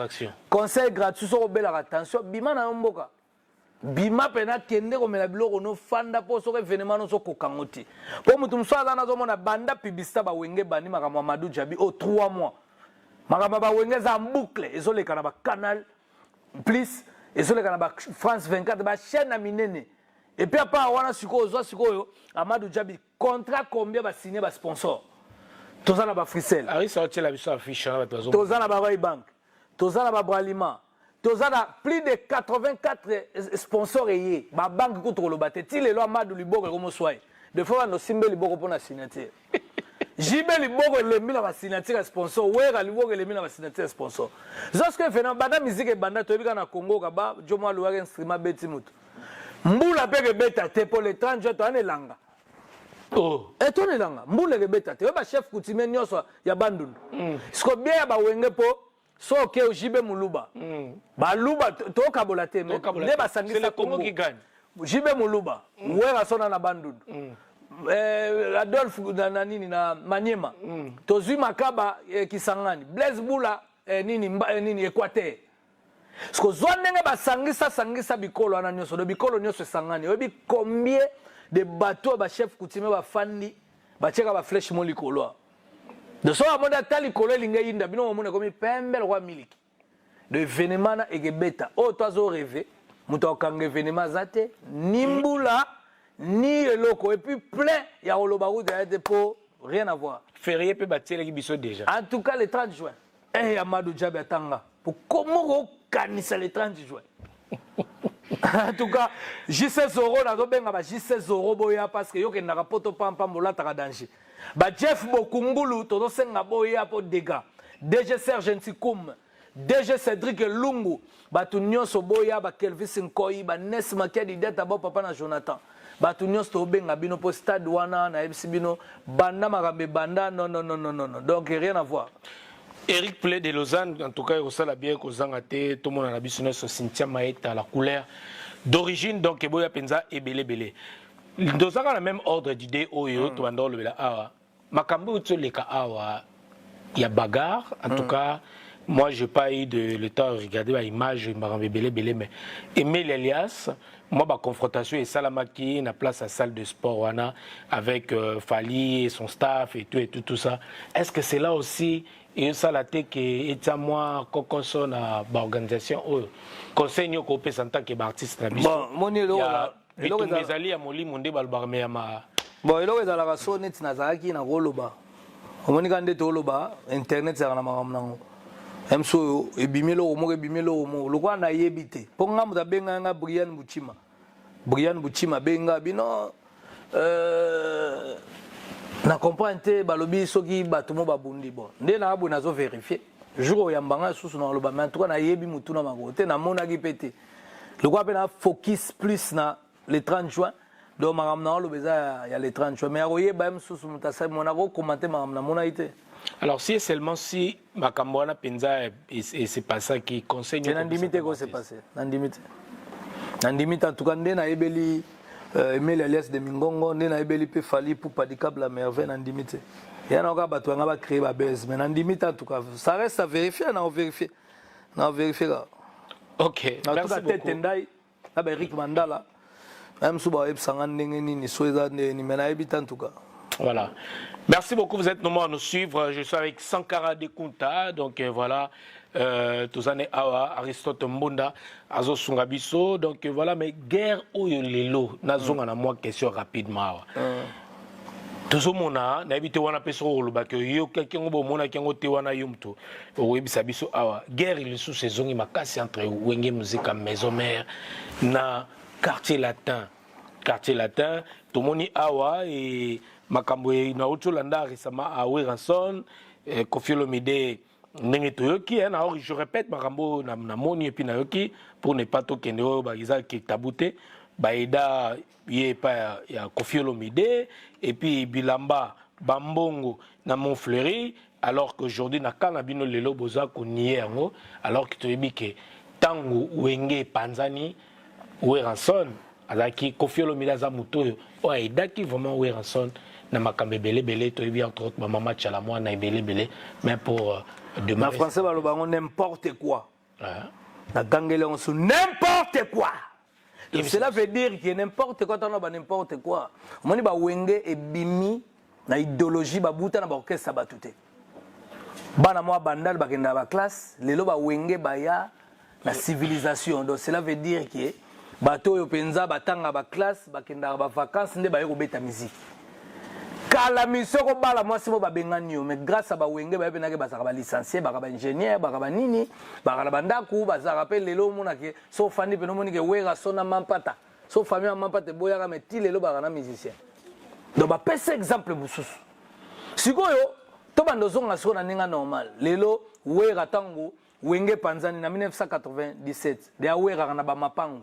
Conseil gratuit soko obelaka tension bima na yo mboka. Bima pena kende komela biloko no fanda po soki evenement no ozokoka ngo te po moto mosusu aza nazomona banda publicité ba wenge bandi makambo ya Amadou Djabi o 3 mois makambo ya ba wenge eza en boucle ezoleka na ba canal plus ezoleka na ba France 24 ba chaîne ya minene et puis apart wana sikoyo ozwa sikoyo Amadou Djabi contrat combien ba signer ba sponsor toza na ba Fricel Arisa otiela biso affiche wana bato bazo toza na ba Ray Bank toza na ba Bralima toza na plus de 84 sponsor eye ba banque kutu koloba te ti lelo Amadou liboko ekomoswa ye de fois bando simbe liboko mpo na signature JB liboko elembi na ba signature ya sponsor Wera liboko elembi na ba signature ya sponsor zoske vena banda musique ebanda toyebi kaka na Congo kaba Jomo aluwaki instrument beti moto mbula mpe ekebeta te mpo le 30 juin toyana elanga Oh. Etoni elanga mbula ekebeta te oyo ba chef coutumier nyonso ya Bandundu mm. siko bien ya bawenge mpo so oke JB Muluba mm. baluba tokabola te nde basangisa Congo JB Muluba mm. Wera sona na Bandundu mm. eh, Adolphe na, na nini na Maniema mm. tozwi Makaba eh, Kisangani Blaise Bula eh, nini, mba, eh, nini Equateur siko zwa ndenge basangisa sangisa bikolo wana nyonso do bikolo nyonso esangani oyebi combien de bateau ya bachef coutumier bafandi batiaka baflèche mo likolo awa de so amoni ata likolo elingi eyinda bino momona ekomi pembe lokola miliki de evenement na ekebeta oyo to azo reve moto akokanga evenement aza te ni mbula ni eloko et puis plein ya koloba kutu ya te po rien à voir Férié mpe batielaki biso déjà. En tout cas le 30 juin eh Amadou Djabi atanga po moko okanisa le 30 juin en tout cas JC Zoro nazobenga ba JC Zoro boya parce que yokendaka poto pampamba olataka danger ba Jeff Bokungulu tozosenga boya po dégâts DG Serge Ntikum DG Cédric Lungu bato nyonso boya ba Kelvis Nkoyi ba Nes Makiadi Data bo papa na Jonathan bato nyonso tobenga bino po stade wana nayebisi bino banda makambo ebanda non non non non non donc rien à voir. Eric Play de Lausanne, en tout cas, ekosala bien kozanga te tomona na biso nyonso Cynthia Maeta la couleur d'origine donc eboya penza ebele ebele tozaka na même ordre d'idée oyo mm. tobanda olobela awa makambo oyo toleka awa ya bagarre en tout cas moi j'ai pas eu de, le temps de regarder ba image makambo ebele ebele mais Emile Elias moi ba confrontation esalamaki na place à salle de sport wana avec Fally et son staff et tout et tout tout ça est-ce que c'est là aussi esala te ke etia mwa kokoso na baorganisation oyo conseil nini okopesa en tant que baartiste na biso bon moni eloko ya bitumba ezali ya molimo nde balobaka me ya ma bon eloko ezalaka so neti nazalaki na koloba omoni kaka nde toloba internet ezalaka na makambo nango mso oyo ebimi eloko moko ebimi eloko moko lokola nayebi te mpo nga moto abenga nga Brian Buchima Brian Buchima abenga bino euh, na comprendre te balobi soki bato mo babundi bon nde na boye nazo vérifier jour oyamba nga lisusu na koloba mais en tout cas nayebi motu na makolo te namonaki mpe te lokola mpe na focus plus na le 30 juin donc makambo na oloba eza ya le 30 juin mais ya koyeba ye mosusu moto asali mona kokomante makambo namonaki te. Alors si et seulement si makambo wana mpenza ese passaki conseil te nandimi te ko se passe nandimi te nandimi te en tout cas nde nayebeli Emile alias de Mingongo nde nayebeli mpe Fally Ipupa Dicap la merveille nandimi te ya na kaka bato yanga bacréer babase mais nandimi te en tout cas ça reste à vérifier na ovérifie na ovérifie kaka. Ok, en tout merci cas beaucoup. Tete Ndai na ba Eric Mandala na mosusu bayebisanga ndenge nini so eza ndenge nini mais nayebi te en tout cas. Voilà. Merci beaucoup, vous êtes nombreux à nous suivre. Je suis avec Sankara Dekunta. Donc voilà, Tozane Awa, Aristote Mbunda, Azo Sungabiso. Donc voilà, mais guerre oyo lelo, nazonga na moi question rapidement. Awa. Tozomona nayebi te wana mpe soki olobaki oyokaki yango bomonaki yango te wana yo moto okoyebisa biso awa guerre lisusu ezongi makasi entre Wenge Musica Maison Mère na Quartier Latin. Quartier Latin tomoni awa e makambo e nauti olanda récemment a Werrason eh, Koffi Olomide ndenge toyoki eh, na je répète makambo oyo namoni et puis nayoki pour ne pas tokende oyo eza tabou te. Baida ye epai ya Koffi Olomide, et puis bilamba, bambongo na Montfleury, alors qu'aujourd'hui na cas na bino lelo boza konier yango, alors que toyebi ke ntango Wenge epanzani, Werrason azalaki, Koffi Olomide aza moto oyo oyo aidaki vraiment Werrason na makambo ebelebele. Toyebi entre autres bamama Tshala Mwana ebelebele, mais pour na français baloba yango n'importe quoi. Nagangeli yango so n'importe quoi. Donc, cela veut dire que n'importe quoi, tano ba n'importe quoi. Omoni, bawenge ebimi na idéologie, babuta na baorchestre bato te, bana mwa Bandal bakendaka baclasse. Lelo bawenge baya na civilisation. Donc cela veut dire que bato oyo mpenza batanga baclasse, bakendaka bavacance, nde baye kobeta musique. Kala mission kobala mwasi mo babengani yo, mais grâce à bawenge baye mpenake bazalaka balicencié, baka baingénieur, baka banini, baka na bandako, bazalaka mpe. Lelo omonake so ofandi pene, omoni ke Wera so na Mampata, so famille ya Mampata eboyaka, mais ti lelo baka na musicien. Donc bapesa exemple mosusu. Sikoyo tobanda ozonga sikoyo na ndenge normal. Lelo Wera, ntango Wenge epanzani na 1997, de aweraka na bamapango,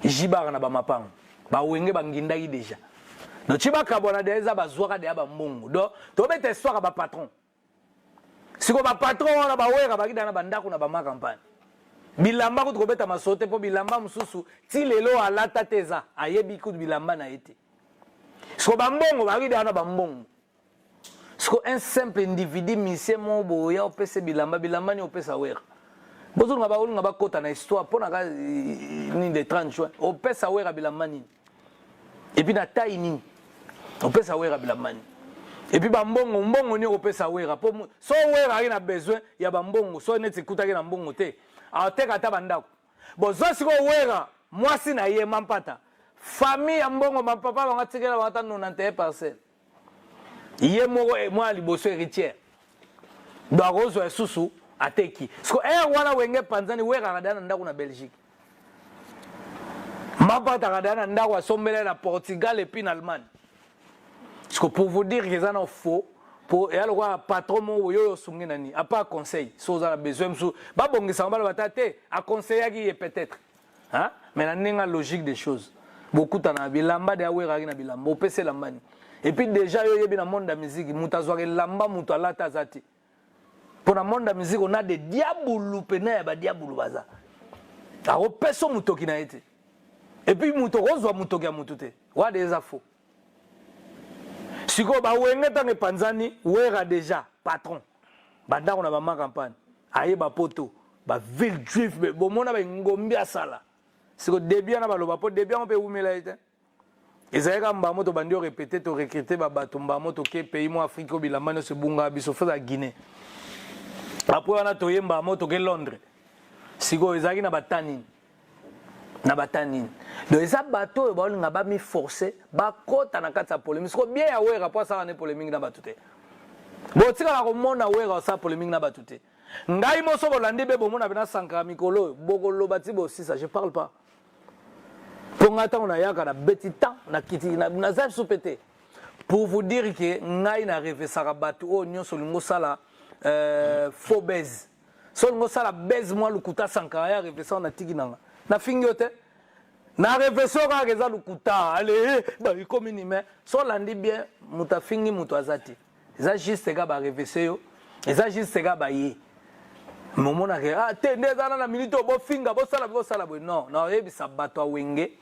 jibaka na bamapango, bawenge bangindaki déjà. Donc ti bakabwana deya, eza bazwaka deya bambongo. Donc tobeta histoire ya bapatron. Sikoyo bapatron wana bawera bakida na bandako na bama campagne, bilamba kutu kobeta masolo te, mpo bilamba mosusu ti lelo alata te, eza ayebi kutu bilamba na ye te. Sikoyo bambongo bakida na bambongo. Siko un simple individu, musicien moko boya, opesa bilamba, bilamba nini opesa Wera? Bozolinga, baolinga bakota na histoire mpo na ka nini? Le 30 juin opesa Wera bilamba nini? Et puis na taille nini opesa Wera bilamba nini? Et puis bambongo, mbongo nini okopesa Wera? Po so Wera aki na besoin ya bambongo, so neti ekutaki na mbongo te, ateka ata bandako. Bozwa sikoyo Wera, mwasi na ye Mampata, famille ya mbongo, mapapa bango atikela bango ata 91 parcelle, ye moko mwana liboso héritière. Donc akozwa lisusu, ateki. Siko ere wana Wenge panzani, Weraka da na ndako na Belgique, Mapataka da na ndako asombela na Portugal et puis na Allemagne. Siko pour vous dire que eza na faux, po eya lokola patron moko oyo oyo osungi nani apa conseil. So oza na besoin mosusu, babongisaka, baloba ta te, aconseillaki ye peut-être, hein? Mais na ndenge logique des choses, bokutana na bilamba de aweraki na bilamba, opesa elamba nini? Et puis déjà yo oyebi na monde ya musique, moto azwaka elamba moto alata aza te, mpo na monde ya musique ona de diabulu pene ya badiabulu baza, akopesa motoki na ye te. Et puis moto okozwa motoki ya motu te, wade eza faux. Sikoyo bawenge ntango epanzani, Wera déjà patron, bandako na bama campagne, ayeba poto, baville juif, bomona bengombi asala. Siko début wana baloba, mpo début yango mpe ewumela ye te, ezalaki kaka mbamo tobandi orépéter, torecruter babato mbamo, toke pays mo Afrique oyo bilamba nyonso ebungaka biso, feza Guinée. Après wana toyemba mo toke Londres. Sikoyo ezalaki na bata nini, na bata nini? Donc eza bato oyo baolinga bamiforce bakɔta na kati ya polémique. Sikoyo bien ya Wera, mpo asala ne polémique na bato te, botikala komona Wera osala polémique na bato te. Ngai moso bolandi mpe bomona mpe nasankaka mikolo oyo, bokoloba ti bosisa, je parle pas, mpo ngai ntango nayaka na beti temps nakiti, naza biso mpe te. Pour vous dire que ngai na revesaka bato oyo nyonso olingi osala faux buzz, so olingi osala buzz mwa lokuta, Sankara ya revesa, na tiki nanga, nafingi yo te, na revese oyo kaka eza lokuta. Ale ekomi nini? Mais so olandi bien, moto afingi moto aza te, eza juste kaka barevese yo, eza juste kaka baye momonaka. Ah te, nde eza na minute oyo bofinga, bosala, bosala boye. Non, naoyebisa bato ya Wenge,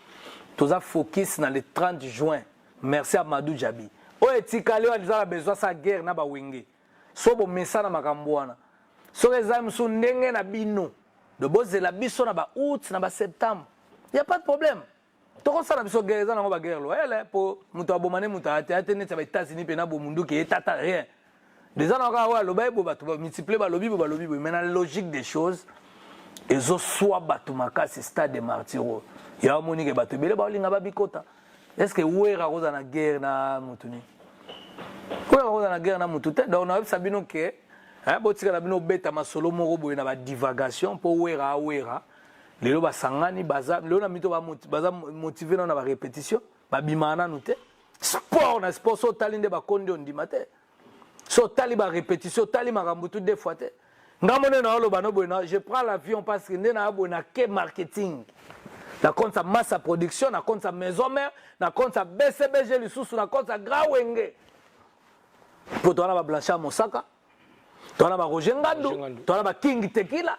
toza focus na le 30 juin. Merci Amadou Djabi oyo etikali oyo eza na besoin sa guerre na bawenge. So bomesana makambo wana, soki eza mosusu ndenge na bino de bozela biso na baaoût, na baseptembre, y a pas de problème, tokosala biso guerre. Eza nango baguerre loyale, mpo moto aboma ne moto ate ate neti ya baÉtats-Unis mpe na bomunduki etata rien. Déjà na kaka oyo aloba ye boye, bato bamultiplie, balobi boye, balobi boye, mais na logique des choses ezoswa bato makasi. Stade de Martyr oyo ya omonike, bato ebele baolinga babikota. Est ce que Wera akozala na guerre na motu nini? Wera akozala na guerre na motu te. Donc nayebisa bino ke botikala bino obeta masolo moko boye na badivagation, mpo Wera awera lelo basangani, baza lelo na mito, baza motivé nano na barépétition, babimaka nanu te. Sport na sport, so otali nde bakondi, ondima te. So otali barépétition, otali makambo tu deux fois te. Nga mone na oloba no boye na je prends l'avion parce que nde na boye na ke marketing. Na compte ya Massa Production, na compte ya Maison Mère, na compte ya BCBG lisusu, na compte ya Grand Wenge. Po toza na ba Blanchard Mosaka, toza na ba Roger Ngandu, toza na ba King Tekila,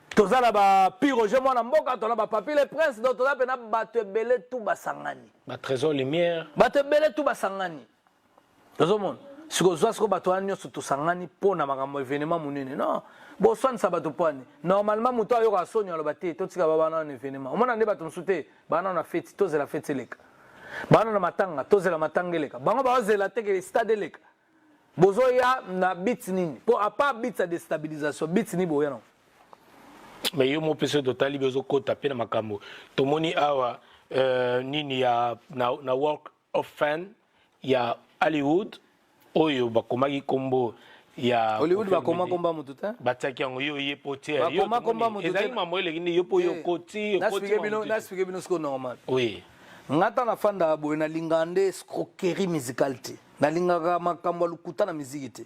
toza na ba Pi Roger mwana mboka, toza na ba Papi le Prince, donc toza pena bato ebele tout basangani. Ba Trésor Lumière. Bato ebele tout basangani. Ozomona? Sikoyo zwa sikoyo bato wana nyonso tosangani mpo na makambo evenement monene. Non, boswanisa bato mpo ani? Normalement moto ayokaka soni aloba te totika ba bana na evenement. Omona nde bato mosusu te bana na feti tozela feti eleka. Bana na matanga tozela matanga eleka. Bango bazela te ke stade eleka. Bozoya na bit nini? Po à part bit ya destabilisation, bit nini boya nango? Mais yo moko mpe totali ozokota mpe na makambo tomoni awa nini ya na Walk of Fame ya Hollywood oyo bakomaki kombo ya Hollywood. Bakoma komba motu te. Batiaki yango yo ye po te. Bakoma komba motu te. Ezali mambo eleki nde yo po yo koti. Naexpliquer bino sikoyo normal. Oui. Nga ntango nafandaka boye, nalingaka nde escroquerie musicale te, nalingaka makambo ya lokuta na miziki te.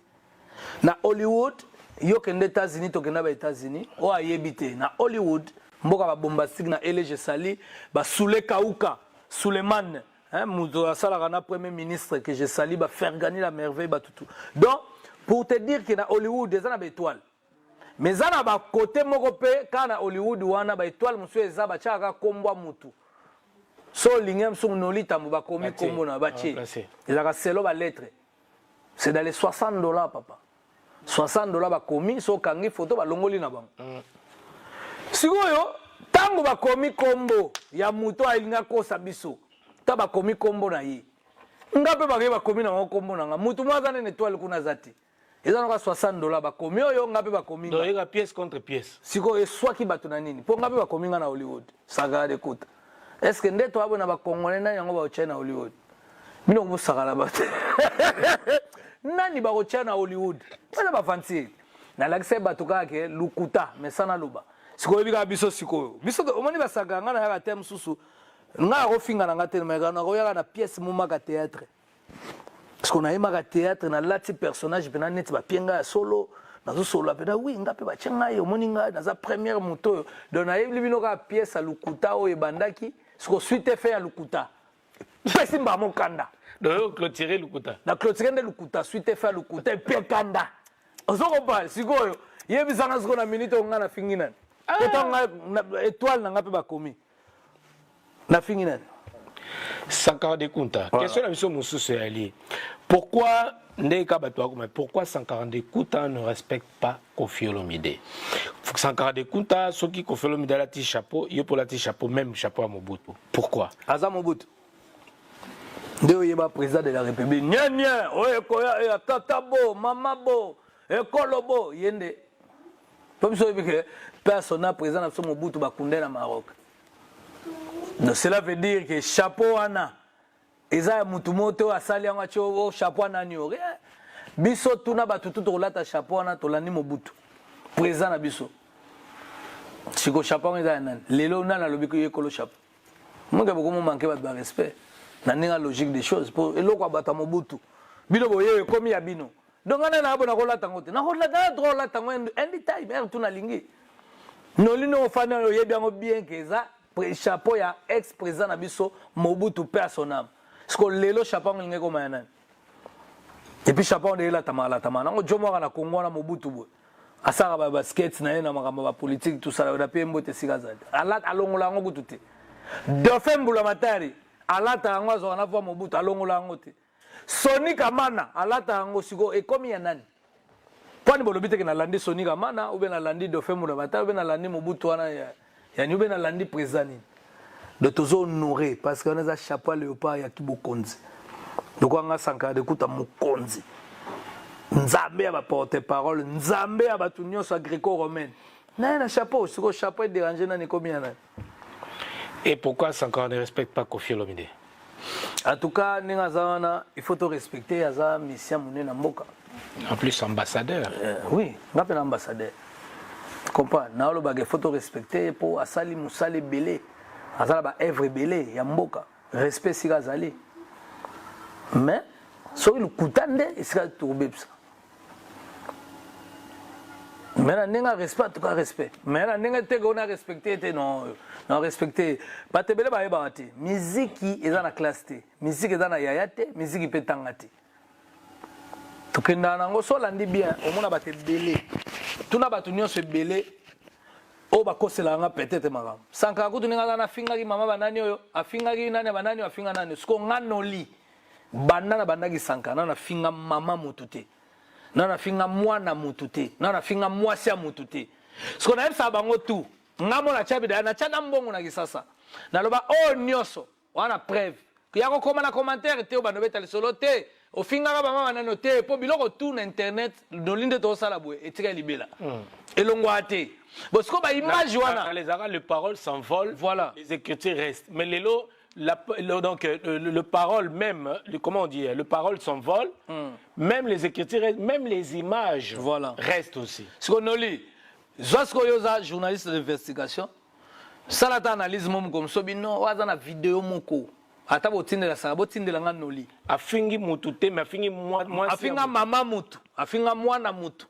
Na Hollywood, yo kende États-Unis, tokenda ba États-Unis, oyo ayebi te, na Hollywood, mboka babombastique na elege sali basule kauka Suleiman, hein, moto asalaka na premier ministre que je sali, bafergani la merveille batutu. Donc pour te dire que na Hollywood eza na baétoile, mais eza na bakote moko mpe kaka na Hollywood wana, baétoile mosusu eza batiaka kaka kombo ya mutu. So olingi mosusu Noli Tambo, bakomi kombo na batie, ezalaka selo balettre, c'est dans les 60 $, papa, 60 $. Bakomi so okangi photo, balongoli na bango. Sikoyo ntango bakomi kombo ya moto alingi akosa biso, ta bakomi kombo na ye, nga mpe bakoki bakomi na bango kombo na nga. Motu moko aza nene étoile kuna aza te, eza noka 60 $. Bakomi oyo, nga mpe bakomi nga. Oyeka pièce contre pièce. Sikoyo eswaki bato na nini? Mpo nga mpe bakomi nga na Hollywood. Sankara de Kuta, est ce que nde toya boye na bacongolais, nani yango bakotia na Hollywood? Bino kobosakana bato, nani bakotia na Hollywood? Wana baventure nalakisa ye bato kaka ke lukuta. Mais sana loba sikoyo, oyebi kaka biso sikoyo, biso omoni basaka nga nayaka te mosusu, nga akofinga na nga te, mais nakoyaka na pièce momaka théâtre, parce que nayemaka théâtre, nalati personnage mpena neti bapie ngai ya solo, nazosolola mpena wi nga mpe batie ngai, omoni ngai naza première moto oyo. Donc nayebi bino kaka pièce ya lukuta oyo ebandaki siko suite fe ya lukuta pesi mbaa mokanda. Donc clôturer lukuta. Na clôturer nde lukuta, suite fe ya lukuta epie kanda. Ozo comprendre? Sikoyo yebisanga sikoyo, na minute oyo ngai nafingi nani? Pota ngai étoile na ngai mpe bakomi, nafingi nani? Sankara de Kunta, question na biso mosusu eyali: pourquoi ndenge kaka bato bakoma, pourquoi Sankara de Kunta ne respecte pas Koffi Olomide? Sankara de Kunta, soki Koffi Olomide alati chapeau, yo mpo olati chapeau, même chapeau ya Mobutu, pourquoi? Aza Mobutu nde oyeba président de la République nye oyo ekoya ya tata bo mama bo ekolo bo ye nde mpo biso oyebi ke persona président na biso Mobutu bakunde na Maroc. Donc cela veut dire que chapeau wana eza ya mutu moko te oyo asali yango atie o chapeau nani o rien. Biso tuna bato tu tokolata chapeau wana, tolandi Mobutu président na biso. Siko chapeau yango eza ya nani lelo? Nani alobi ye kolo chapeau? Moke bokomomanke bato barespect na ndenge ya logique des choses, po eloko ya bato ya Mobutu, bino boye ekomi ya bino. Donc nga nani nayabo nakolata yango te, nakolata na droit olata yango anytime heure tu nalingi. Nolino ofandi wana, oyebi yango bien ke eza chapeau ya ex président na biso Mobutu, paix à son âme. Siko lelo chapeau yango elingi ekoma ya nani? Et puis chapeau yango elatamaka latama nango jo mwaka na Kongo wana. Mobutu boye asalaka basket na ye na makambo ya bapolitike, tosala na mpe mbote esika azali, alongola yango kutu te. Dauphin Mbula Matari alata yango, azwaka na voi Mobutu, alongola yango te. Soni Kamana alata yango, sikoyo ekomi ya nani? Mpwani bolobi teke nalandi Soni Kamana, ube nalandi Dauphin Mbula Matari, ube nalandi Mobutu wana yani, ube nalandi président nini? Donc tozo honorer parce que wana eza chapeau ya léopard ya kibokonzi. Lokola nga Sankara de Kuta, mokonzi nzambe ya baporte parole, nzambe ya bato nyonso ya gréco romaine naye na chapeau. Sikoyo chapeau edérange nani? Ekomi ya nani? Et pourquoi Sankara ne respecte pas Koffi Olomide? En tout cas, ndenge aza wana, il faut to respecter, aza mission monene na mboka. En plus ambassadeur. Oui, nga mpe na ambassadeur, comprendre naolobaka, il faut to respecter mpo asali mosala ebele, aza na baœuvre ebele ya mboka. Respect esika azali, mais soki lokuta nde esika tokobebisa. Mais na ndenge ya respect, en tout cas respect, mais na ndenge te ke na respecte te, non, na respecte. Bato ebele bayebaka te, miziki eza na classe te, miziki eza na yaya te, miziki mpe tanga te. Tokendaka nango so olandi bien, omona bato ebele, tuna bato nyonso ebele oyo bakoselaka nga peut-être makambo. Sankara kutu ndenge aza, nafingaki mama banani, oyo afingaki nani ya banani, oyo afinga nani. Siko nga Noli, banda na bandaki Sankara, na nafinga mama motu te, na nafinga mwana motu te, na nafinga mwasi ya motu te. Siko nayebisaka bango tu, nga mo natya bidaya, natya na mbongo na Kisasa, naloba oyo nyonso wana preuve ya kokoma na commentaire te, oyo bando beta lisolo te, ofingaka bamama nano te, mpo biloko tu na internet. Noli nde tozosala boye, etika libela, elongwaka te. Bon, sikoyo baimage wana Les arabes, les paroles s'envolent, Voilà. les écritures restent. Mais lelo, donc, le parole même, comment on dit, le parole s'envole, même les écritures restent, même les images Voilà. restent aussi. Sikoyo Noli, zwa sikoyo, oza journaliste d'investigation, sala ata analyse mo moko moso bino oyo aza na video moko, ata botindela saka, botindela nga Noli. Afingi mutu te, mais afingi moi. Afinga mama mutu, afinga mwana mutu,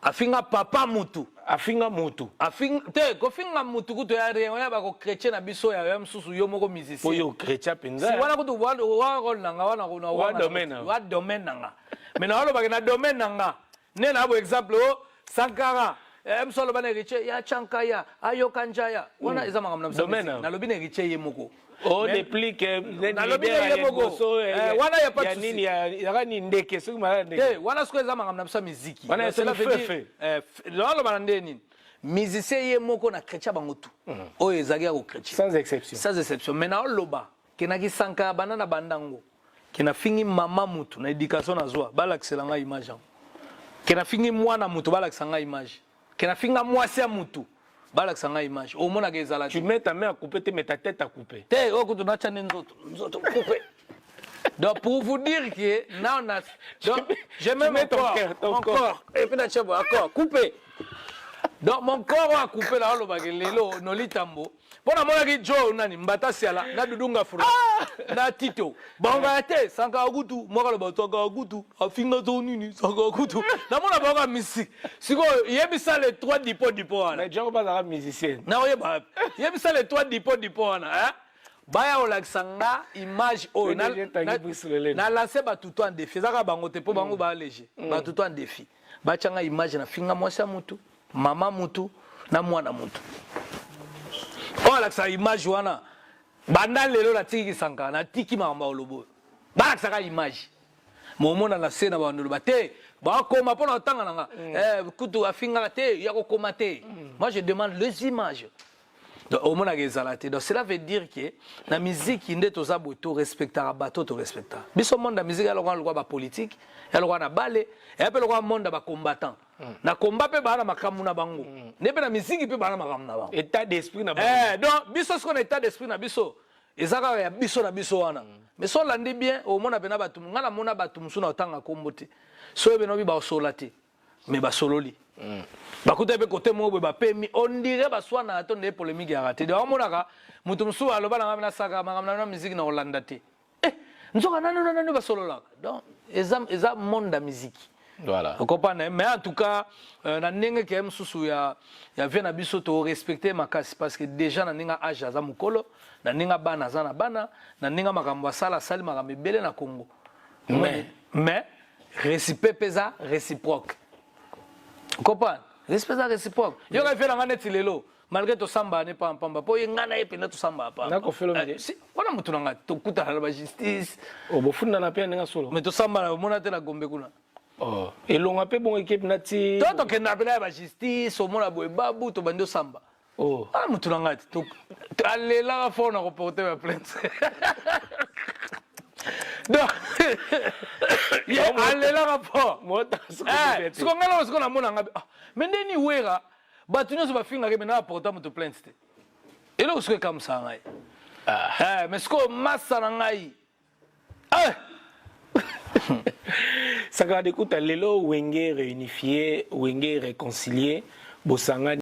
afinga papa mutu. Afinga mutu. Afinga te, kofinga mutu kutu ya rien, oya bakochrétien na biso ya mosusu, yo moko musicien. Oyo chrétien mpenza. Si wana kutu wa rôle na nga wana. Wa domaine na. Wa domaine na nga, mais na walobaki na domaine na nga nde na bo exemple o Sankara, mosu aloba na Héritier ya tyanka ya ayoka njaya wana, eza makambo na biso. Domaine na. Nalobi na Héritier ye moko. O déplique. Nalobi na ye moko. Wana ya pas de souci. Nini yaka ni ndeke soki malala ndeke. Te, wana sikoyo eza makambo na biso ya miziki. Wana Donc, cela soki veut dire, fe. aloba na nde nini, musicien ye moko na chrétien, bango tu oyo ezalaki ya kochrétien. Sans exception. Sans exception. Mais naoloba kenaki Sankara, banda na bandango ke nafingi mama mutu, na éducation nazwa, balakisela ngai image yango. Ke nafingi mwana mutu, balakisa ngai image. Ke nafinga mwasi ya mutu, balakisa ngai image. Omonaka ezala Tu te. mets ta main à couper te, mais ta tête à couper. Te, oyo kutu natya nde nzoto, nzoto coupe. Donc pour vous dire que là on a donc, je mets Tu mon mets ton corps, cœur, ton mon corps. corps et puis natya boye accord coupé. Donc mon corps a coupé la olobaki lelo Noli Tambo, mpo namonaki jo nani mbata siala na dudunga fura na Tito bango te. Sankara kutu moko aloba Sankara kutu afinga to nini, Sankara kutu namona bango ya misiki. Sikoyo yebisa le trois dipo dipo wana. Mais Django bazalaka musicien. Na oyeba, yebisa le trois dipo dipo wana, hein? Baya kolakisa nga image oyo. PDG Tanguy Brice Lelene. Na lance bato to en défi, ezaka bango te mpo bango baalege bato to en défi, batyanga image na finga mwasi ya mutu, mama mutu na mwana mutu. Oyo alakisaka image wana, banda lelo natiki Sankara, natiki makambo ya koloba oyo. Balakisaka image, momona na se na bando loba te, bakoma mpo na kotanga na nga. Kutu afingaka te, ya kokoma te. Moi je demande les images. Donc omonaka ezala te. Donc cela veut dire que na miziki nde toza boye, torespectaka bato, torespectaka biso. Monde ya miziki ya lokola lokola bapolitique, ya lokola na bale, eya mpe lokola monde ya bacombattant. Na combat mpe baa na makambo na bango, nde mpe na miziki mpe baa na makambo na bango. État d'esprit na bango. Donc biso sikoyo na état d'esprit na biso eza kaka ya biso na biso wana. Mais so olandi bien, omona mpena bato, ngai namona bato mosusu na otanga kombo te, so oyebi nobi basola te, mais basololi, bakuta mpe kote moko boye, bapemi, on dirait baswanaka to nde polémique yaka te. Donc omonaka moto mosusu aloba na ngai, nasaka makambo na miziki na kolanda te. Nzoka nani na nani basololaka. Donc eza monde ya miziki. Voilà. Ocomprendre? Mais en tout cas, na ndenge ke mosusu ya vie na biso, torespecte makasi, parce que déjà na ndenge age aza mokolo, na ndenge bana aza na bana, na ndenge makambo asala, asali makambo ebele na Congo. Mais respect mpe eza réciproque. Comprendre, respect eza réciproque. Yoka vie na nga neti lelo, malgré tosambaka ne pampamba, mpo ye ngai na ye mpenza tosambaka pamba. Na Koffi Olomide? Si, wana motu na ngai, tokutana na bajustice. Oh, bofundana mpe ya ndenge solo? Mais tosambana, omona te na Gombe kuna. Oh. Elonga mpe bongo ekipe na ti. To tokendaka mpena ya bajustice, omona boye babu tobandi osamba. Oh. Wana motu na ngai te, alelaka fort na koporte ba plainte. Donc ye alelaka fort. Mota. Siko ngai nao siko namona ngai, ah, mais ndeni wera bato nyonso bafingaka, me na aporta moto plainte te, eloko siko ekamusaka ngai. Mais sikoyo masa na ngai. Sankara Dekuta, lelo Wenge réunifié, Wenge réconcilié, bosangani.